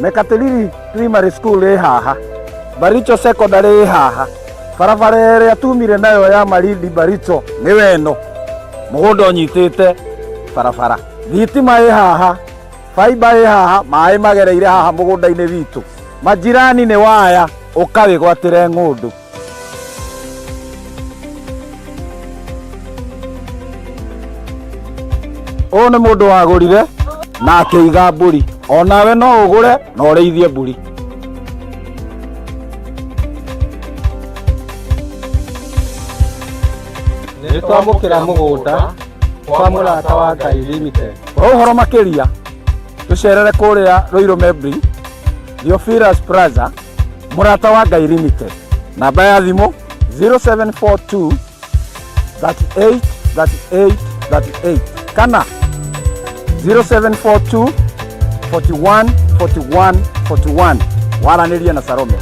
Mekatilili Primary School ĩ haha, Baricho Secondary ĩ haha, barabara ĩrĩa tumire nayo ya Malindi Baricho nĩyo ĩno. Mũgũnda ũnyitĩte barabara, thitima ĩ haha, faiba ĩ haha, maĩ magereire haha mũgũnda-inĩ witũ. Majirani nĩ waya, ũka wĩgwatĩre ng'ũndũ. Ũyũ nĩ mũndũ wagũrire na akĩiga mbũri. Onawe no ũgũre na ũrĩithie mbũri. Nĩ twamũkĩra mũgũnda kwa Mũrata wa Ngai Limited. Kwa ũhoro makĩria tũcerere kũrĩa Ruiru Mebri, Theophilus Plaza, Mũrata wa Ngai Limited. Namba ya thimũ 0742 38 38 38 kana 0742 41 41 41 waranĩrie na Salome.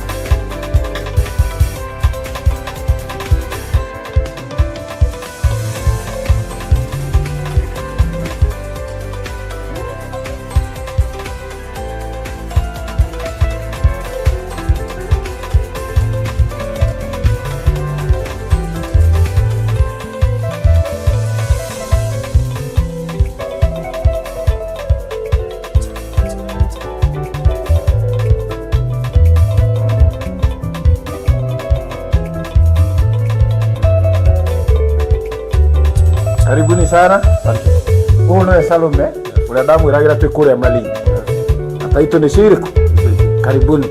Karibuni sana. Ũyũ nĩwe Salome ũrĩa ndamwĩragĩra twĩ kũrĩa Malindi. Na taitũ nĩ cirĩkũ? Karibuni.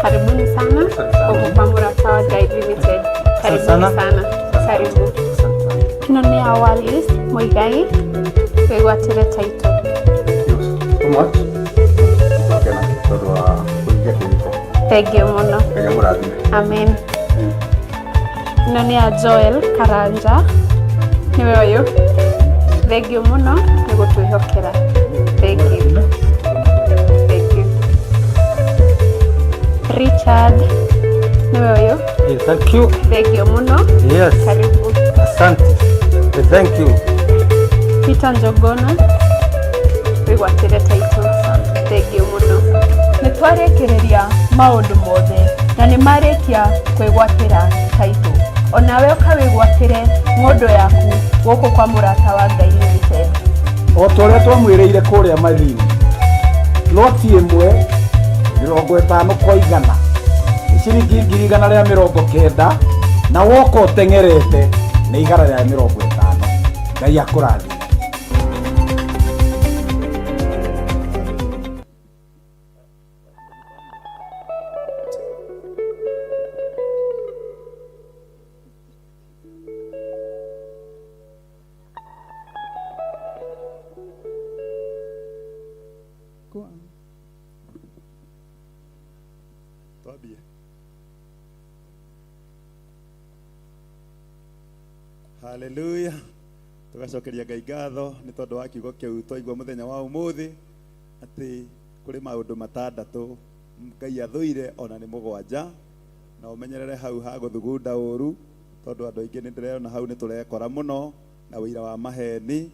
Karibuni sana gũkũ kwa Mũrata wa Ngai Limited. Karibuni sana. sana. Karibu. Ĩno nĩ ya Wallis Muigai wĩgwatĩre title. So much. Nĩtwakena tondũ wa kũhingia kĩhiko. Thengiũ mũno. Ngai amũrathime. Amen. Ĩno nĩ ya Joel Karanja nĩwe ũyũ. Thengiũ mũno nĩ gũtwĩhokera. Thengiũ. Thengiũ. Richard nĩwe ũyũ. Hey, thank you. Thengiũ mũno. Yes. Karibu. Asante. Thank you. Peter Njogona wĩgwatĩre title. Thengiũ mũno. Nĩ twarĩkĩrĩria maũndũ mothe na nĩ marĩkia kwĩgwatĩra title. Onawe ũkawĩgwatĩre ng'ũndũ yaku gũkũ kwa Mũrata wa Ngai Limited. O ta ũrĩa twamwĩrĩire kũrĩa Malindi, loti ĩmwe 50 kwa 100 nĩ ciringi 190,000 na woka ũteng'erete nĩ 150. Ngai akũrathime. Twambie. Haleluya. Tugacokeria Ngai ngatho nĩ tondũ wa kiugo kĩu twaigua mũthenya wa ũmũthĩ atĩ kũrĩ maũndũ matandatũ Ngai athũire ona nĩ mũgwanja, na ũmenyerere hau ha gũthugunda ũru tondũ andũ aingĩ nĩ ndĩrona hau nĩ tũrekora mũno na ũira wa maheni.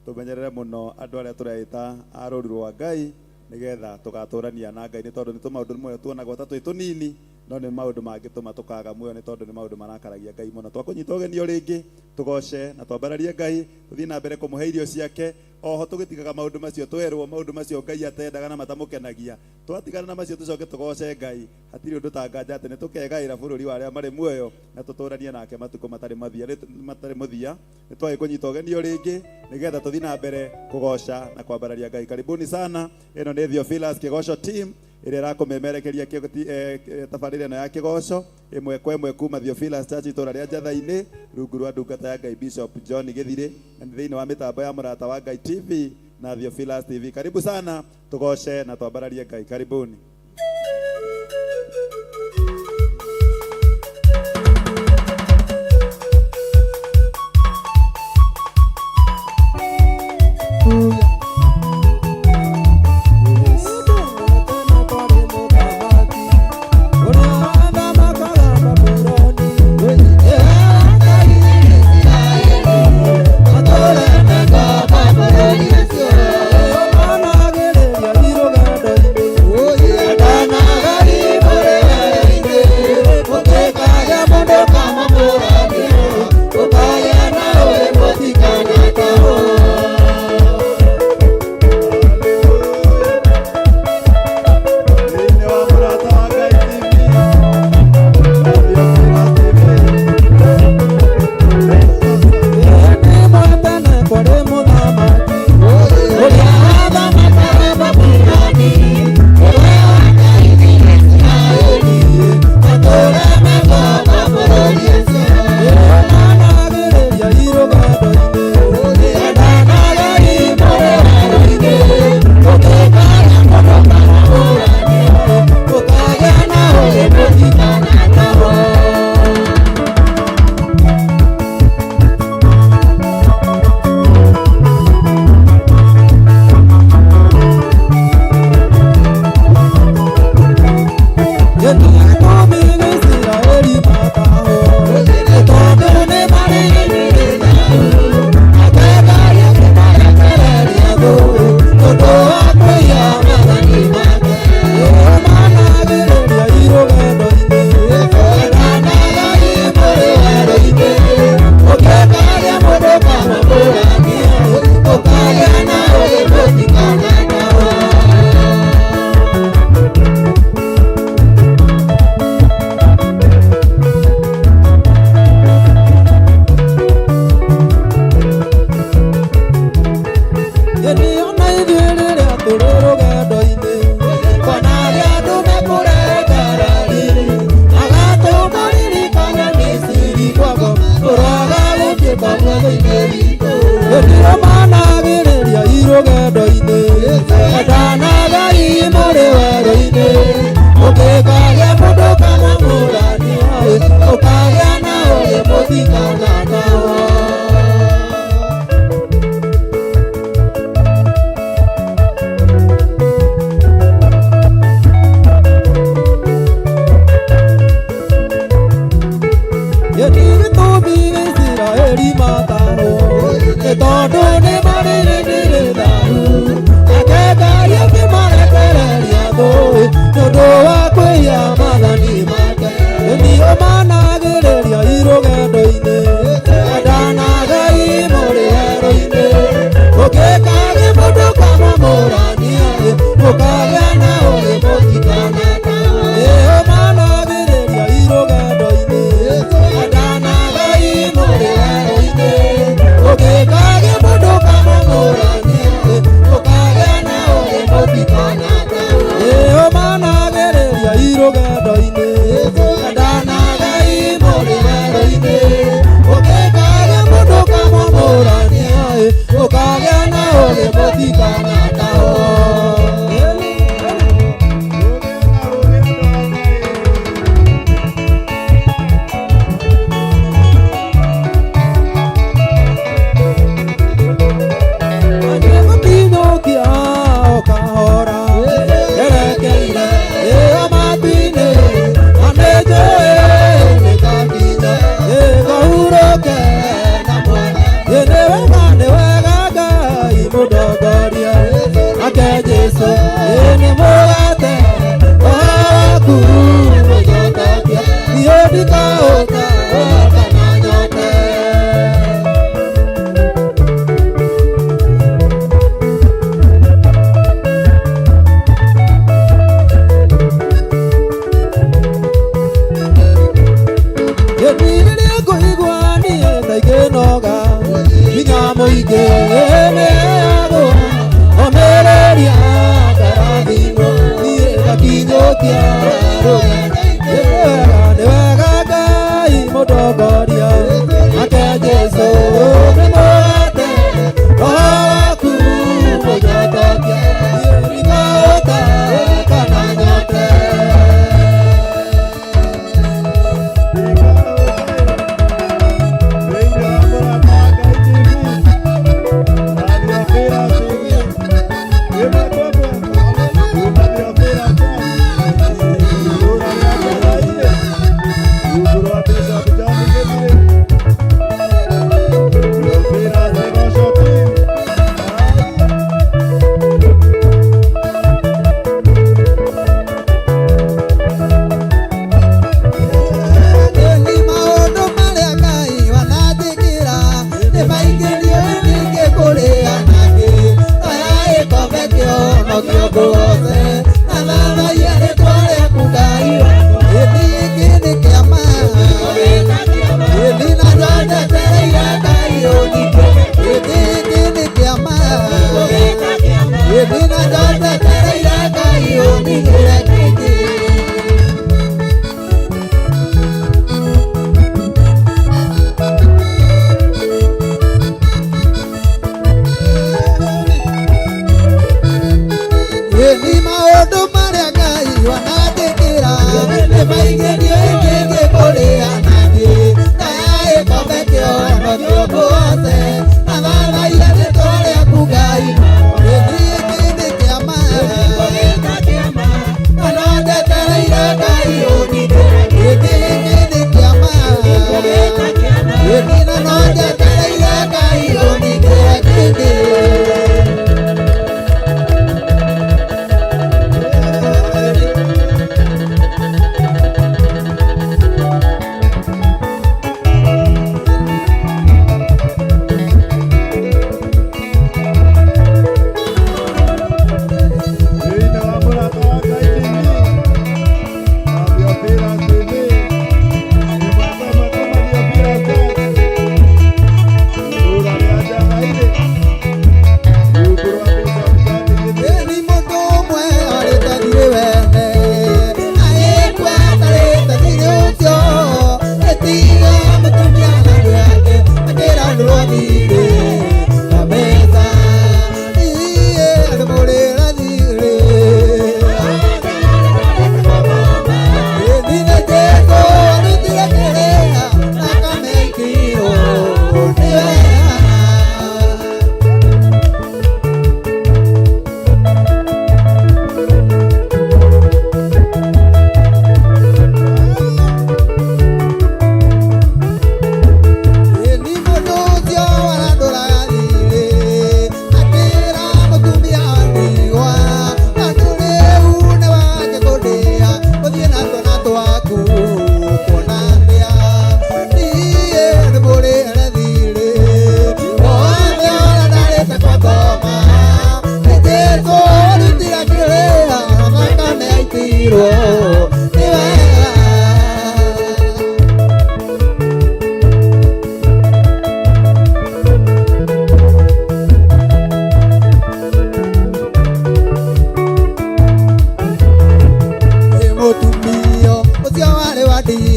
Tũmenyerere mũno andũ arĩa tũreĩta a rũru rwa Ngai nĩgetha tũgatũrania na Ngai, nĩ tondũ nĩ tũmaũndũ rĩmwe tuonagwo ta twĩ tũnini no nĩ maũndũ mangĩtũma tũkaga muoyo, nĩ tondũ nĩ maũndũ marakaragia Ngai mũno. Twakũnyita ũgeni o rĩngĩ tũgoce na twambararie Ngai, tũthiĩ na mbere kũmũhe irio ciake oho tũgĩtigaga maũndũ macio twerwo, maũndũ macio Ngai atendaga na matamũkenagia. Twatigana na macio tũcoke tũgoce Ngai, hatirĩ ũndũ tanganja atĩ nĩ tũkegaĩra bũrũri wa arĩa marĩ muoyo na tũtũranie nake matukũ matarĩ mathia matarĩ mũthia. Nĩ twagĩ kũnyita ũgeni o rĩngĩ nĩgetha tũthiĩ na mbere kũgoca na kwambararia Ngai. Karibuni sana. Ĩno nĩ Theophilus Kĩgoco team ĩrĩa ĩrakũmemerekeria tabarĩra ĩno ya kĩgoco ĩmwe kwa ĩmwe kuma Theophilus Church itũra rĩa Njatha-inĩ rungu rwa ndungata ya Ngai Bishop John Gĩthirĩ, na nĩ thĩinĩ wa mĩtambo ya Mũrata wa Ngai TV na Theophilus TV. Karibu sana tũgoce na twambararie Ngai. Karibuni. Oh, yeah. Gĩtũmi Isiraeli matahwo. Nĩ tondũ nĩ marĩ Nake Ngai akĩmarekereria thũ, tondũ wa kwĩhia maathani make. Managĩrĩria irũgendo-inĩ, endanagai mũrĩ werũ-inĩ. Ũngĩkaria mũndũ kamũkũrania, ũkagĩa na ũũgĩ mũtikananawo. Ĩni ona ithuĩ rĩrĩa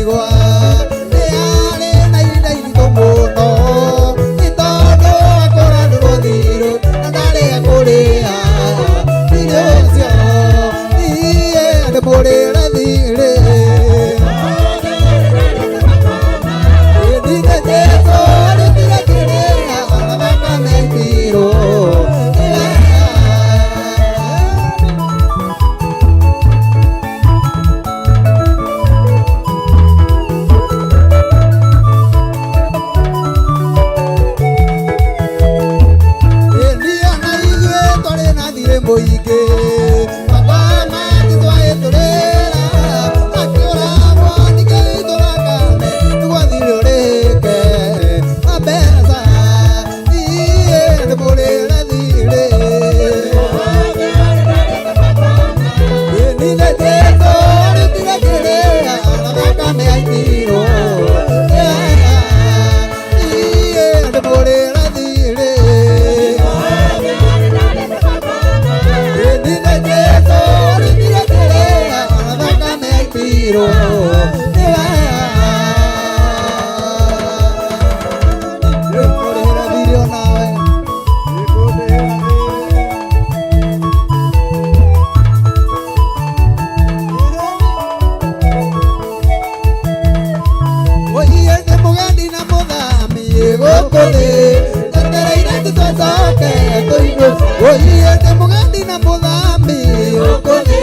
ndigwa nĩ arĩ na ihinda iritũ mũno nĩ tondũ akũranĩrwo thirũ na ndarĩ akũrĩa thirĩ ũcio niĩ ndĩmũrĩre thirĩ. Nĩ Jesũ arutire kĩrĩa na thakame aitirwo. Niĩ na ithuĩ twarĩ na thirĩ mũingĩ baba matitwaĩtũrĩra akĩũragwo ningĩ itũrakane nĩguo thirĩ ũrĩke na mbeca niĩ ndĩmũrĩre thirĩ. Nĩ Jesũ arutire kĩrĩa na thakame aitirwo niĩ ndĩmũrĩre thirĩ. Nĩ Jesũ arutire kĩrĩa na thakame aitirwo. Ndĩmũrĩre thirĩ onawe. Oiye nĩ mũgendi na mũthami gũkũ thĩ njetereire tũcoke tũinũke. Oiye nĩ mũgendi na mũthami gũkũ thĩ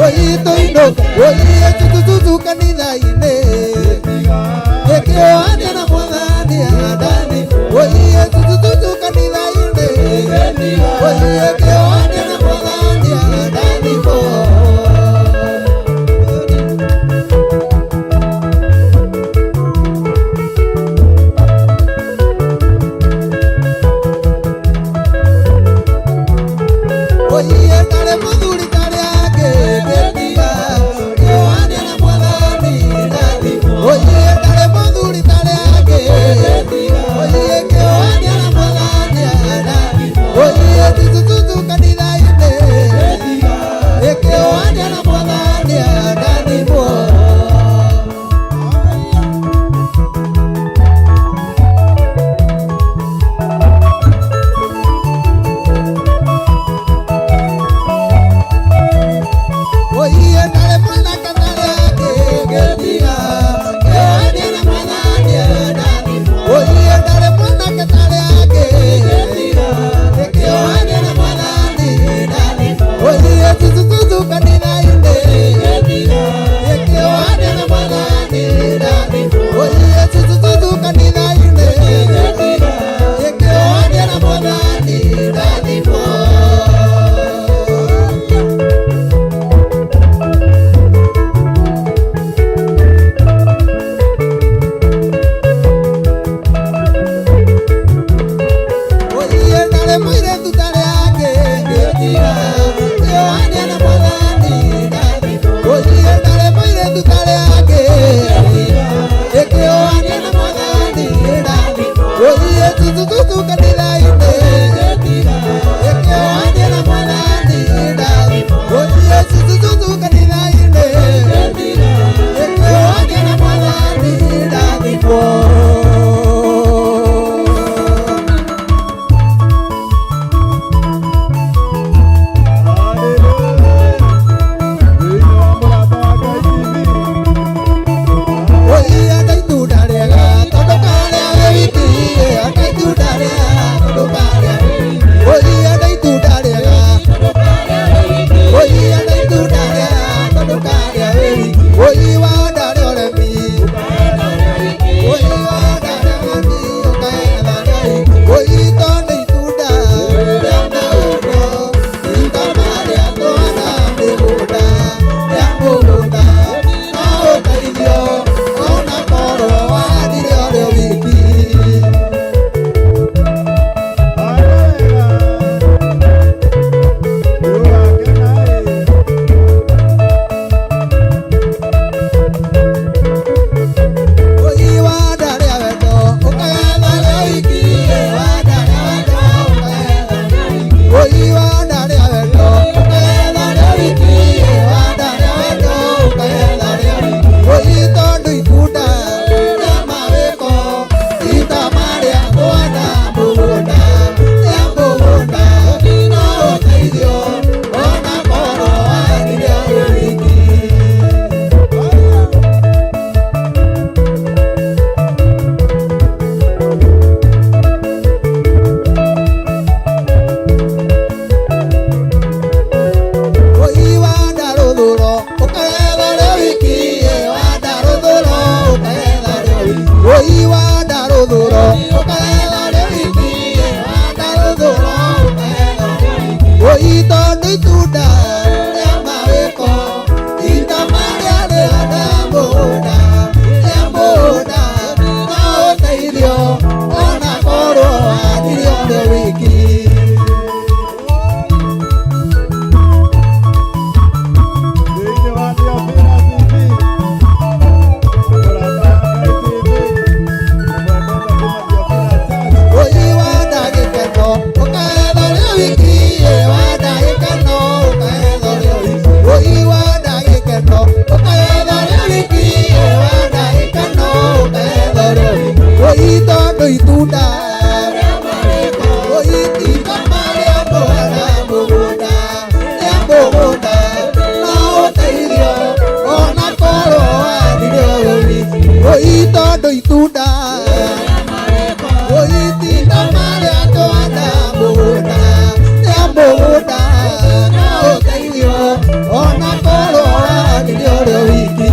oiye tũinũke. Oiye tutututu kanitha-inĩ ĩkĩohania na mwathani andani. Oiye tutututu kanitha-inĩ oiye ĩkĩohania na mwathani andani mo. Oiye ndarĩ mũthuri tarĩ angĩ ngĩtiga kĩohania na mwathani ndani. Oiye ndarĩ mũthuri tarĩ angĩ oiye kĩohania na mwathani ndani. Oiye tutututu kanitha-inĩ ĩkĩohania na mwathani ndani mo. Oiye ndarĩ mwanake tarĩ angĩ ngĩtiga kĩohania na mwathani ndani. Oiye ndarĩ mwanake tarĩ angĩ kĩohania na mwathani ndani. Oiye tutututu kanitha-inĩ kĩohania na mwathani ndani. Oiye tutututu kanitha-inĩ kĩohania na mwathani ndani mo. Mũndũ itunda Ũitinda marĩa twanda mũgũnda Ya mũgũnda na ũteithio Ona korwo wagire ũrĩ wiki.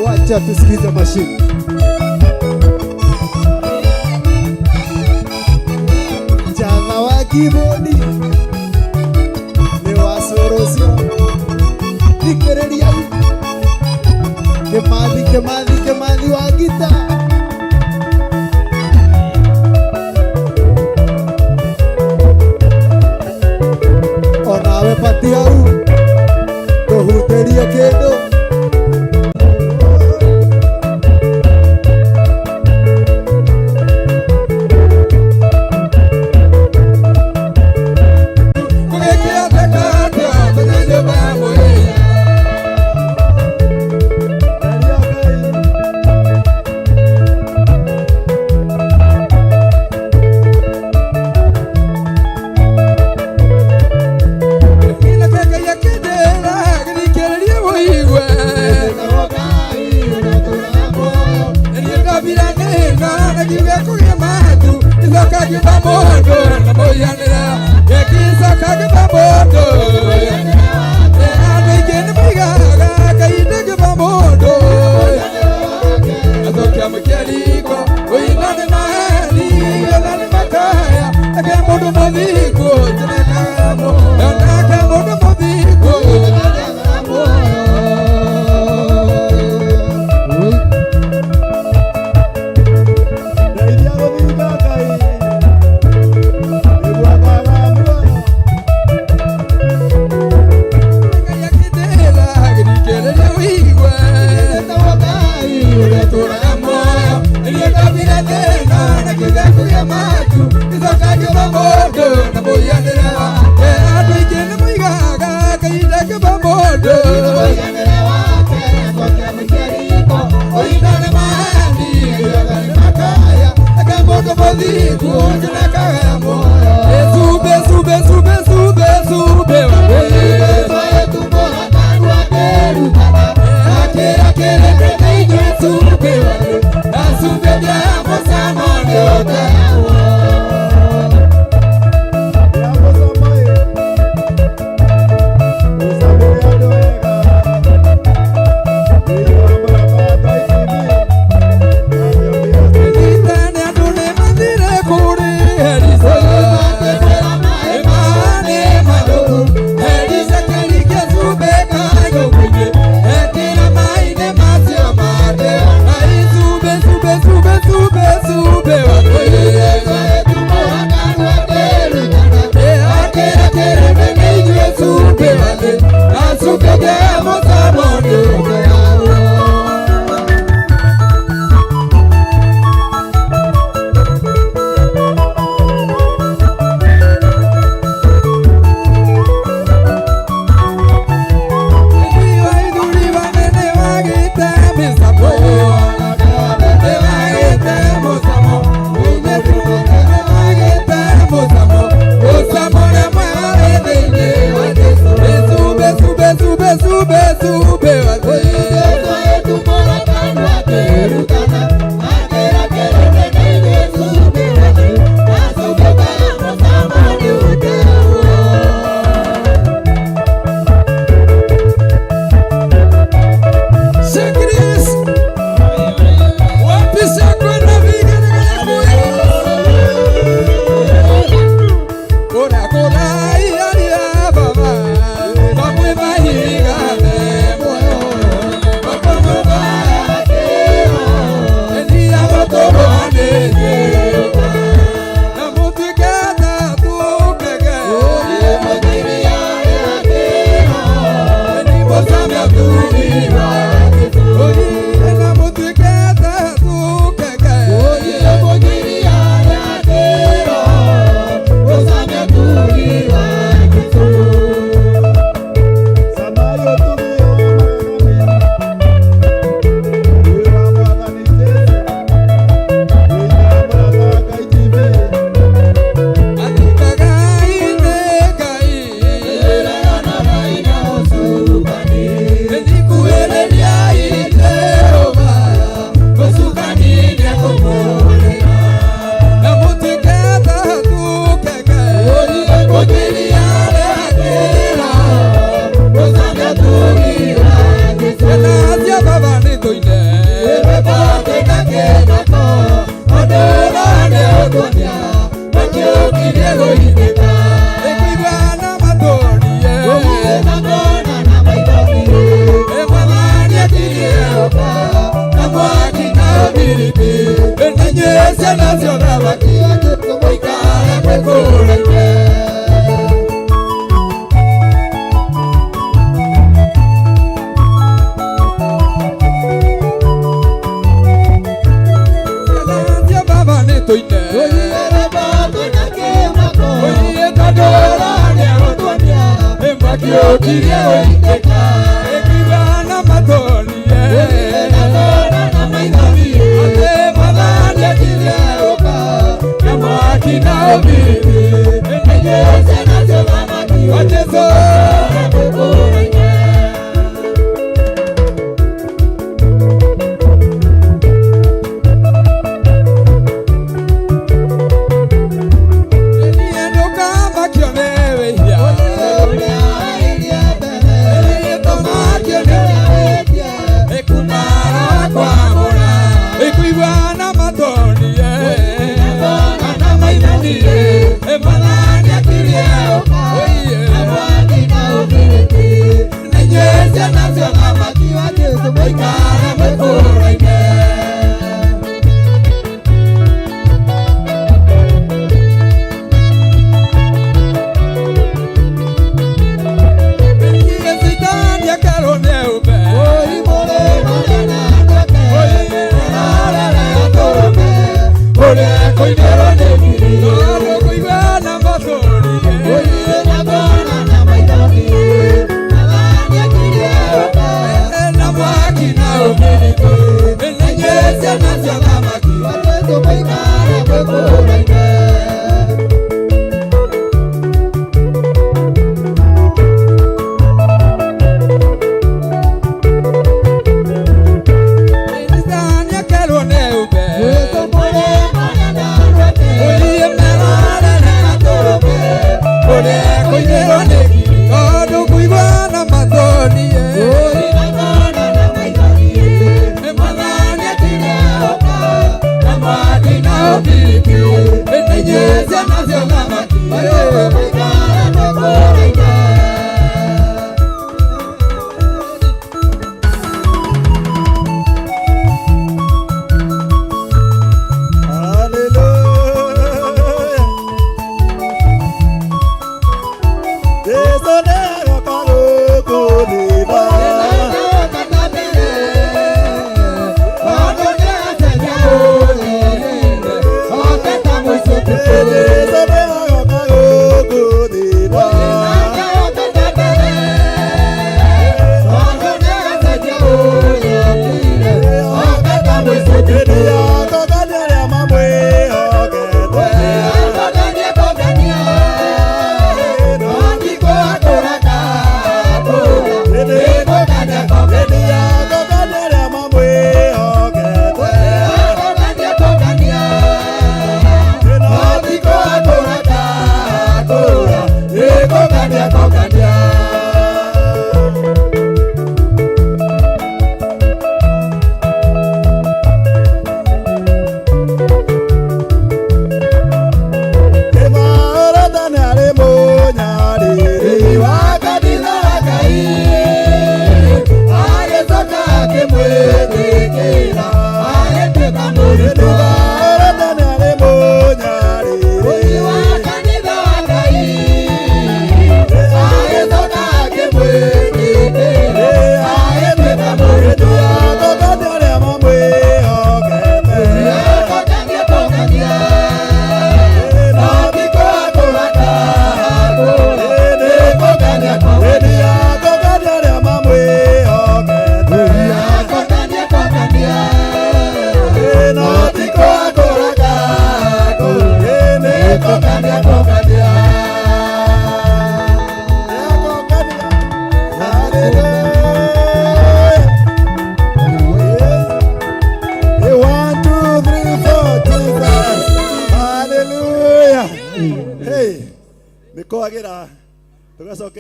Wacha tusikize mashine. Jana wa kibodi ni wasorosio ikereria Kimathi Kimathi Kimathi wa gita onawe patia u tuhuterie kindu.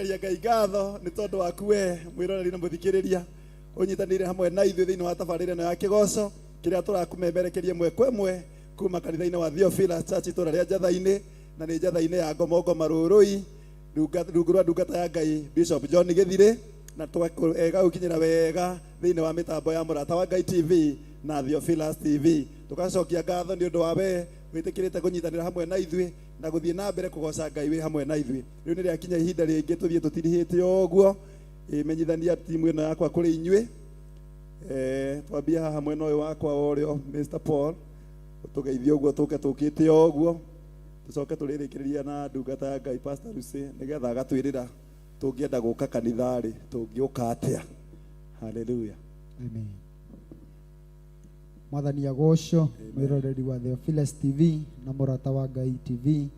Tũgacokeria Ngai ngatho nĩ tondũ waku we mwĩroreri na mũthikĩrĩria ũnyitanĩire hamwe na ithuĩ thĩinĩ wa tabarĩra ĩno ya kĩgoco kĩrĩa tũrakũmemerekeria ĩmwe kwa ĩmwe kuma kanitha-inĩ wa Theophilus Church itũra rĩa Njatha-inĩ, na nĩ Njatha-inĩ ya Ngomongoma Rũrũi, rungu rwa ndungata ya Ngai Bishop John Gĩthirĩ, na tũgagũkinyĩra wega thĩinĩ wa mĩtambo ya Mũrata wa Ngai TV na Theophilus TV. Tũgacokia ngatho nĩ ũndũ wa we wĩtĩkĩrĩte kũnyitanĩra hamwe na ithuĩ na gũthiĩ na mbere kũgoca Ngai wĩ hamwe na ithuĩ. Rĩu nĩ rĩakinya ihinda rĩngĩ tũthiĩ tũtirihĩte o ũguo, ĩmenyithania timu ĩno yakwa kũrĩ inyuĩ. Twambie haha mwena ũyũ wakwa wa ũrĩo, Mr. Paul, ũtũgeithie ũguo tũke tũkĩte o ũguo, tũcoke tũrĩrĩkĩrĩria na ndungata ya Ngai Pastor Lucy, nĩgetha agatwĩrĩra tũngĩenda gũka kanitha-rĩ tũngĩũka atĩa. Hallelujah. Amen. Mwathani agocwo, mwĩroreri wa Theophilus TV na mũrata wa Ngai TV,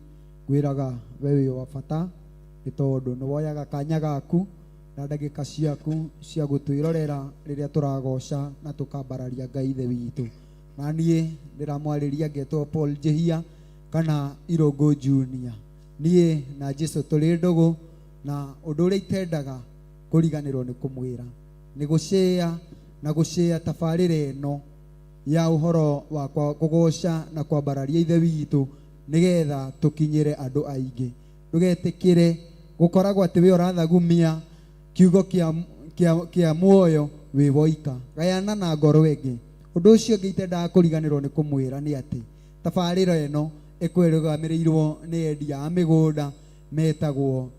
ngwĩraga we wĩ wa bata nĩ tondũ nĩ woyaga kanya gaku na ndagĩka ciaku cia gũtwĩrorera rĩrĩa tũragoca na tũkambararia Ngai Ithe witũ. Na niĩ ndĩramwarĩria ngetwo Paul Njĩhia kana Irũngũ Junior. Niĩ na Jesu tũrĩ ndũgũ, na ũndũ ũrĩa itendaga kũriganĩrwo nĩ kũmwĩra nĩ gũcĩa na gũcĩa tabarĩra ĩno ya ũhoro wa kũgoca na kwambararia Ithe witũ nĩgetha tũkinyĩre andũ aingĩ. Ndũgetĩkĩre gũkoragwo atĩ we ũrathagumia kiugo kĩa muoyo wĩ woika, gayana na ngoro ĩngĩ. Ũndũ ũcio ũngĩ itendaga kũriganĩrwo nĩ kũmwĩra nĩ atĩ tabarĩra ĩno ĩkũrũgamĩrĩirwo nĩ endia a mĩgũnda metagwo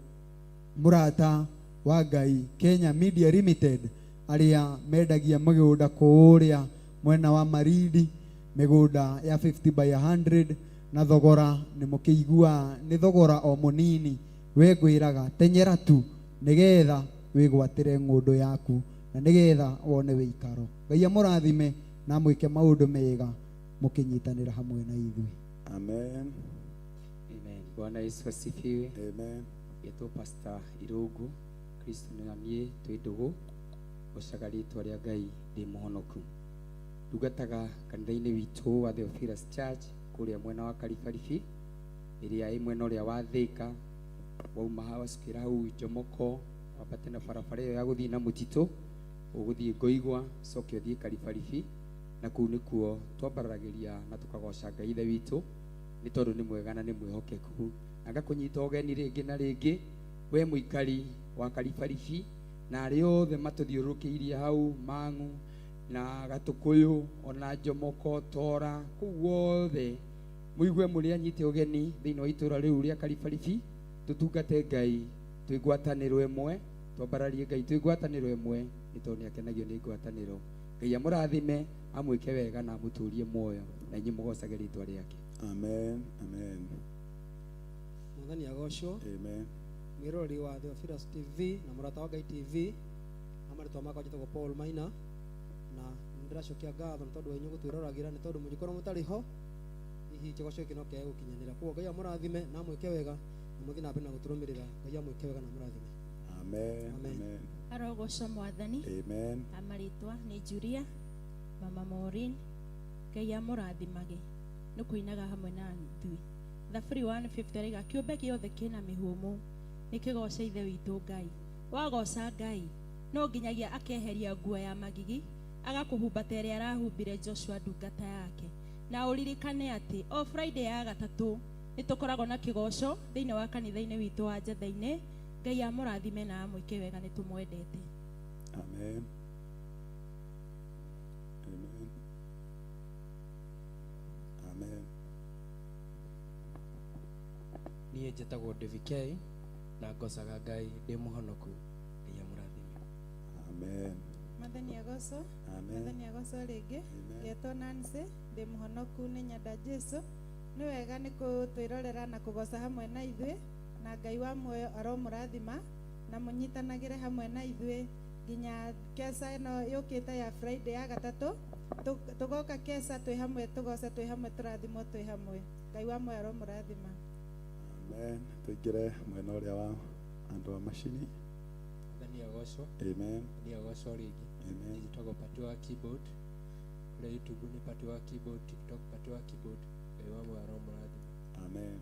Mũrata wa Ngai Kenya Media Limited, arĩa mendagia mĩgũnda kũũrĩa mwena wa Marindi, mĩgũnda ya 50 by 100, na thogora nĩ mũkĩigua nĩ thogora o mũnini. We ngwĩraga tenyera tu nĩgetha wĩgwatĩre ng'ũndũ yaku na nĩgetha wone wĩikaro. Ngai amũrathime na amwĩke maũndũ mega mũkĩnyitanĩra hamwe na ithuĩ. Amen. Amen. Bwana Yesu asifiwe. Amen. Getwo Pastor Irungu, Kristo na niĩ twĩ ndũgũ, gocaga rĩtwa rĩa Ngai ndĩ mũhonoku. Ndungataga kanitha-inĩ witũ wa Theophilus Church kũrĩa mwena wa Karibaribi, ĩrĩa ĩ mwena ũrĩa wa Thĩka, wauma hau wacukĩra hau Njomoko, wambate na barabara ĩyo ya gũthiĩ na mũtitũ, ũgũthiĩ Ngoigwa, ũcoke ũthiĩ Karibaribi, na kũu nĩkuo twambararagĩria na tũkagoca Ngai Ithe witũ, nĩ tondũ nĩ mwega na nĩ mwĩhokeku. Na ngakũnyita ũgeni rĩngĩ na rĩngĩ, we mũikari wa Karibaribi na arĩa othe matũthiũrũrũkĩirie hau Mang'u na Gatũkũyũ ona Njomoko Tora, kũu guothe mũigue mũrĩ anyite ũgeni thĩinĩ wa itũũra rĩu rĩa Karibaribi, tũtungate Ngai twĩ ngwatanĩro ĩmwe, twambararie Ngai twĩ ngwatanĩro ĩmwe, nĩ tondũ nĩ akenagio nĩ ngwatanĩro. Ngai amũrathime, amwĩke wega na amũtũrie muoyo, na inyuĩ mũgocage rĩtwa rĩake. Amen. Amen. Mwathani agocwo. Amen. Mwĩroreri wa Theophilus TV na Mũrata wa Ngai TV, na marĩtwa makwa njĩtagwo Paul Maina, na nĩndĩracokia ngatho nĩ tondũ wa inyuĩ gũtwĩroragĩra, nĩ tondũ mũngĩkorwo mũtarĩ ho hihi kĩgoco gĩkĩ no kĩage gũkinyanĩra. Koguo Ngai amũrathime na amwĩke wega, na mũthiĩ na mbere na gũtũrũmĩrĩra. Ngai amwĩke wega na amũrathime. Amen. Amen. Amen. Arogocwo Mwathani. Amen. Amarĩtwa nĩ Julia, Mama Maureen. Ngai amũrathimage nĩ kũinaga hamwe na ithuĩ. Thaburi 150 araiga kĩũmbe gĩothe kĩna mĩhũmũ nĩ kĩgoce Ithe witũ Ngai. Wagoca Ngai no nginyagia akeheria nguo ya magigi agakũhumba ta ĩrĩa arahumbire Joshua ndungata yake. Na ũririkane atĩ o Friday ya gatatũ nĩ tũkoragwo na kĩgoco thĩinĩ wa kanitha-inĩ witũ wa Njatha-inĩ. Ngai amũrathime na amwĩke wega, nĩ tũmwendete. Amen. Amen. Amen. Niĩ njĩtagwo David K na ngocaga Ngai ndĩ mũhonoku. Ngai amũrathime. Amen. Mwathani agocwo. Amen. Mwathani agocwo rĩngĩ. Amen. Ngetwo Nancy, ndĩ mũhonoku nĩ nyenda Jesu. Nĩ wega nĩ gũtwĩrorera na kũgoca hamwe na ithuĩ, na Ngai wa muoyo aromũrathima na mũnyitanagĩre hamwe na ithuĩ nginya keca ĩno yũkĩte ya Friday ya gatatũ. Tũgoka keca twĩ hamwe, tũgoce twĩ hamwe, tũrathimwo twĩ hamwe. Ngai wa muoyo aromũrathima. Amen. Tũingĩre mwena ũrĩa wa andũ a macini. Mwathani agocwo. Amen. Mwathani agocwo rĩngĩ. Amen. Njĩtagwo Pati wa Keyboard. Kũrĩa YouTube nĩ Pati wa Keyboard, TikTok Pati wa Keyboard. Ngai wa muoyo aromũrathima. Amen.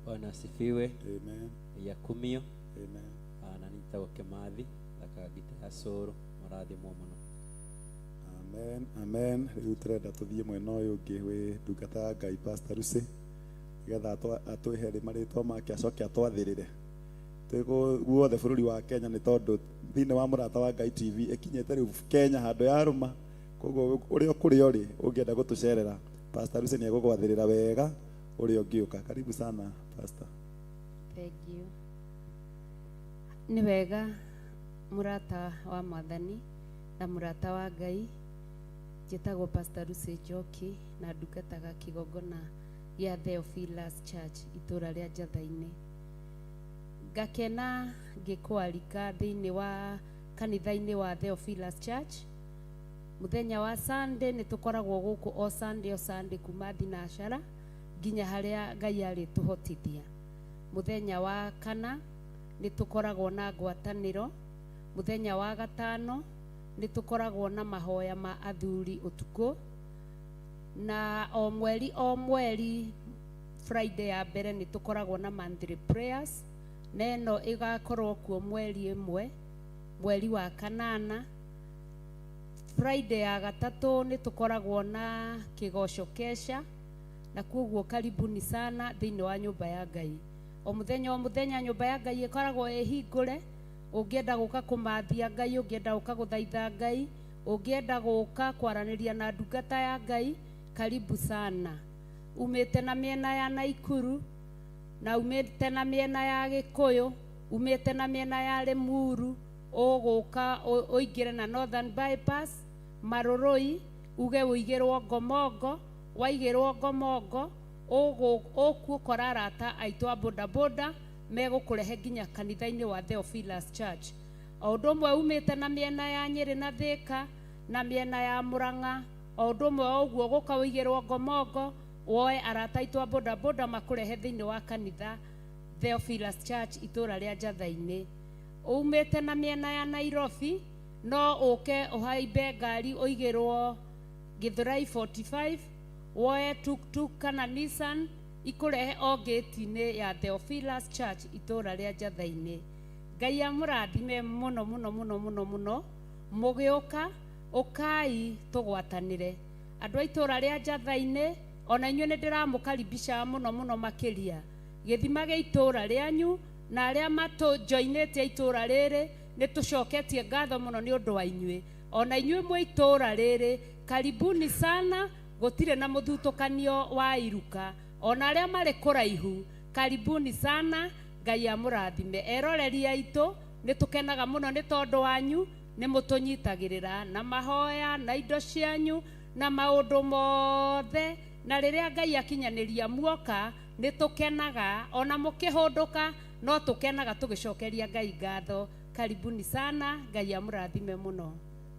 Bwana asifiwe. Amen. Yakumio. Amen. Na nitagwo Kimathi thakaga ngita ya cũrũ mũrathimwo mũno. Amen, amen. Rĩu tũrenda tũthiĩ mwena ũyũ ũngĩ wĩ ndungata ya Ngai Pastor Lucy nĩgetha atwĩhe marĩtwa make acoke atwathĩrĩre twĩ guothe bũrũri wa Kenya nĩ tondũ thĩinĩ wa Mũrata wa Ngai TV ĩkinyĩte rĩu Kenya handũ yarũma koguo ũrĩa kũrĩa ũrĩ ũngĩenda gũtũcerera Pastor Lucy nĩ egũgwathĩrĩra wega ũrĩa ũngĩũka. Karibu sana Pastor. Thank you. Nĩ wega mũrata wa Mwathani na mũrata wa Ngai. Njĩtagwo Pastor Lucy Njoki na ndungataga kĩgongona gĩa Theophilus Church itũra rĩa Njatha-inĩ. Ngakena ngĩkwarika thĩinĩ wa kanitha-inĩ wa Theophilus Church. Mũthenya wa Sunday nĩ tũkoragwo gũkũ o Sunday o Sunday kuma thinacara nginya harĩa Ngai arĩtũhotithia. Mũthenya wa kana nĩ tũkoragwo na ngwatanĩro. Mũthenya wa gatano nĩ tũkoragwo na mahoya ma athuri ũtukũ. Na o mweri o mweri Friday ya mbere nĩ tũkoragwo na monthly prayers, na ĩno ĩgakorwo kuo mweri ĩmwe, mweri wa kanana. Friday ya gatatũ nĩ tũkoragwo na kĩgoco kesha, na koguo karibuni sana thĩinĩ wa nyũmba ya Ngai. O mũthenya o mũthenya nyũmba ya Ngai ĩkoragwo ĩhingũre. Ũngĩenda gũka kũmathia Ngai, ũngĩenda gũka gũthaitha Ngai, ũngĩenda gũka kwaranĩria na ndungata ya Ngai, karibu sana. Umĩte na mĩena ya Naikuru, na umĩte na mĩena ya Gĩkũyũ, umĩte na mĩena ya Limuru, ũgũka ũingĩre na Northern Bypass, Marũrũi, uge ũigĩrwo Ngomongo, waigĩrwo Ngomongo, ũgũkora arata aitũ a bodaboda megũkũrehe nginya kanitha-inĩ wa Theophilus Church. O ũndũ ũmwe umĩte na mĩena ya Nyĩrĩ na Thĩka na mĩena ya Mũrang'a, o ũndũ ũmwe o ũguo gũka ũigĩrwo Ngomongo, woe arata aitũ a bodaboda makũrehe thĩinĩ wa kanitha Theophilus Church itũra rĩa Njatha-inĩ. Umĩte na mĩena ya Nairobi, no ũke ũhaimbe ngari ũigĩrwo Githurai 45, woe tuk-tuk kana Nissan ikũrehe o gate-inĩ ya Theophilus Church itũra rĩa Njatha-inĩ. Ngai amũrathime mũno mũno mũno mũno mũno. Mũgĩũka ũkai tũgwatanĩre. Andũ a itũra rĩa Njatha-inĩ, ona inyuĩ nĩ ndĩramũkaribisha mũno mũno makĩria. Gĩthima gĩa itũra rĩanyu na arĩa matũjoinĩte itũra rĩrĩ, nĩ tũcoketie ngatho mũno nĩ ũndũ wa inyuĩ. Ona inyuĩ mwĩ itũra rĩrĩ, karibuni sana, gũtirĩ na mũthutũkanio wa iruka. Ona arĩa marĩ kũraihu, karibuni sana, Ngai amũrathime. Eroreri aitũ, nĩ tũkenaga mũno nĩ tondũ wanyu, nĩ mũtũnyitagĩrĩra na mahoya na indo cianyu na maũndũ mothe. Na rĩrĩa Ngai akinyanĩria muoka, nĩ tũkenaga, ona mũkĩhũndũka, no tũkenaga tũgĩcokeria Ngai ngatho. Karibuni sana, Ngai amũrathime mũno.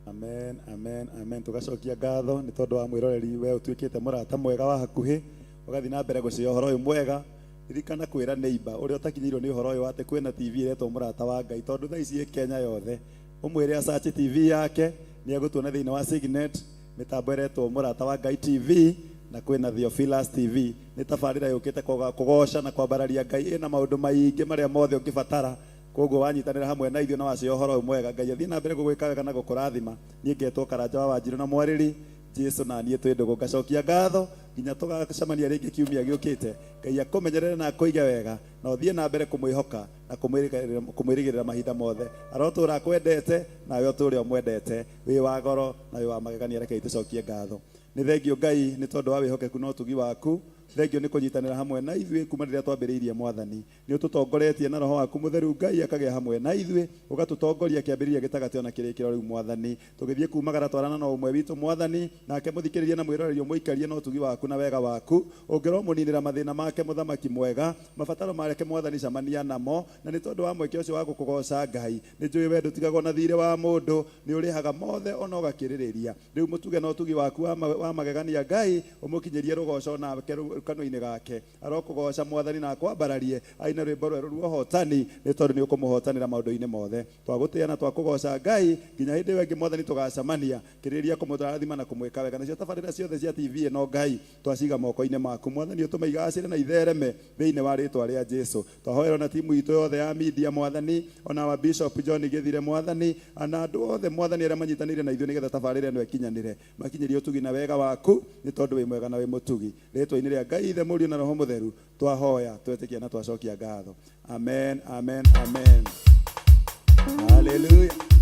Amen, amen, amen. Tũgacokia ngatho nĩ tondũ wa mwĩroreri we ũtuĩkĩte mũrata mwega wa hakuhĩ, ũgathiĩ na mbere gũcĩa ũhoro ũyũ mwega. Ririkana kwĩra neighbor ũrĩa ũtakinyĩirwo nĩ ũhoro ũyũ atĩ kwĩna TV ĩretwo Mũrata wa Ngai, tondũ thaa ici ĩ Kenya yothe. Ũmwĩre asearch TV yake, nĩ egũtuona thĩinĩ wa Signet, mĩtambo ĩretwo Mũrata wa Ngai TV, na kwĩna Theophilus TV. Nĩ tabarĩra yũkĩte kũgoca na kwambararia Ngai, ĩna maũndũ maingĩ marĩa mothe ũngĩbatara. Koguo wanyitanĩra hamwe na ithuĩ na wacĩa ũhoro ũyũ mwega, Ngai athiĩ na mbere gũgwĩka wega na gũkũrathima. Niĩ ngetwo Karanja wa Wanjirũ na Mwarĩri, Jesu na niĩ twĩ ndũgũ. Ngacokia ngatho nginya tũgacemania rĩngĩ kiumia gĩũkĩte. Ngai akũmenyerere na akũige wega, na ũthiĩ na mbere kũmwĩhoka na kũmwĩrĩgĩrĩra mahinda mothe. Arotũra akwendete, nawe ũtũre ũmwendete. Wĩ wa goro na wĩ wa magegania. Rekei tũcokie ngatho. Nĩ thengio Ngai nĩ tondũ wa wĩhokeku na ũtugi waku. Thengio nĩ kũnyitanĩra hamwe na ithuĩ kuma rĩrĩa twambĩrĩirie Mwathani. Nĩ ũtũtongoretie na roho waku mũtheru Ngai akagĩa hamwe na ithuĩ, ũgatũtongoria kĩambĩrĩria gĩtagatĩ ona kĩrĩkĩro rĩu Mwathani. Tũgĩthiĩ kumagara twarana na ũmwe witũ Mwathani, nake mũthikĩrĩrie na mwĩroreri ũmũikarie na ũtugi waku na wega waku. Ũngĩromũninĩra mathĩna make mũthamaki mwega, mabataro make Mwathani camania namo, na nĩ tondũ wa mweke ũcio wa gũkũgoca Ngai. Nĩ njũĩ we ndũtigagwo na thirĩ wa mũndũ, nĩ ũrĩhaga mothe ona ũgakĩrĩrĩria. Rĩu mũtuge na ũtugi waku wa magegania Ngai, ũmũkinyĩrie rũgoco nake Kanua-inĩ gake arokũgoca Mwathani na akwambararie aine rwĩmbo rwerũ rwa ũhotani, nĩ tondũ nĩ ũkũmũhotanĩra maũndũ-inĩ mothe. Twagũtĩĩa na twakũgoca Ngai nginya hĩndĩ ĩyo ĩngĩ Mwathani tũgacemania, kĩrĩrĩria kũmũrathima na kũmwĩka wega. Nacio tabarĩra ciothe cia TV ĩno Ngai twaciga moko-inĩ maku Mwathani, ũtũme igacĩre na ithereme thĩinĩ wa rĩtwa rĩa Jesu. Twahoera na timu itũ yothe ya media Mwathani, ona wa Bishop John Gĩthire Mwathani, na andũ othe Mwathani arĩa manyitanĩire na ithuĩ nĩgetha tabarĩra ĩno ĩkinyanĩre, makinyĩrie ũtugi na wega waku, nĩ tondũ wĩ mwega na wĩ mũtugi. Rĩtwa-inĩ rĩa Ngai Ithe, Mũriũ na Roho Mũtheru twahoya, twetĩkia na twacokia ngatho. Amen, amen, amen. Hallelujah.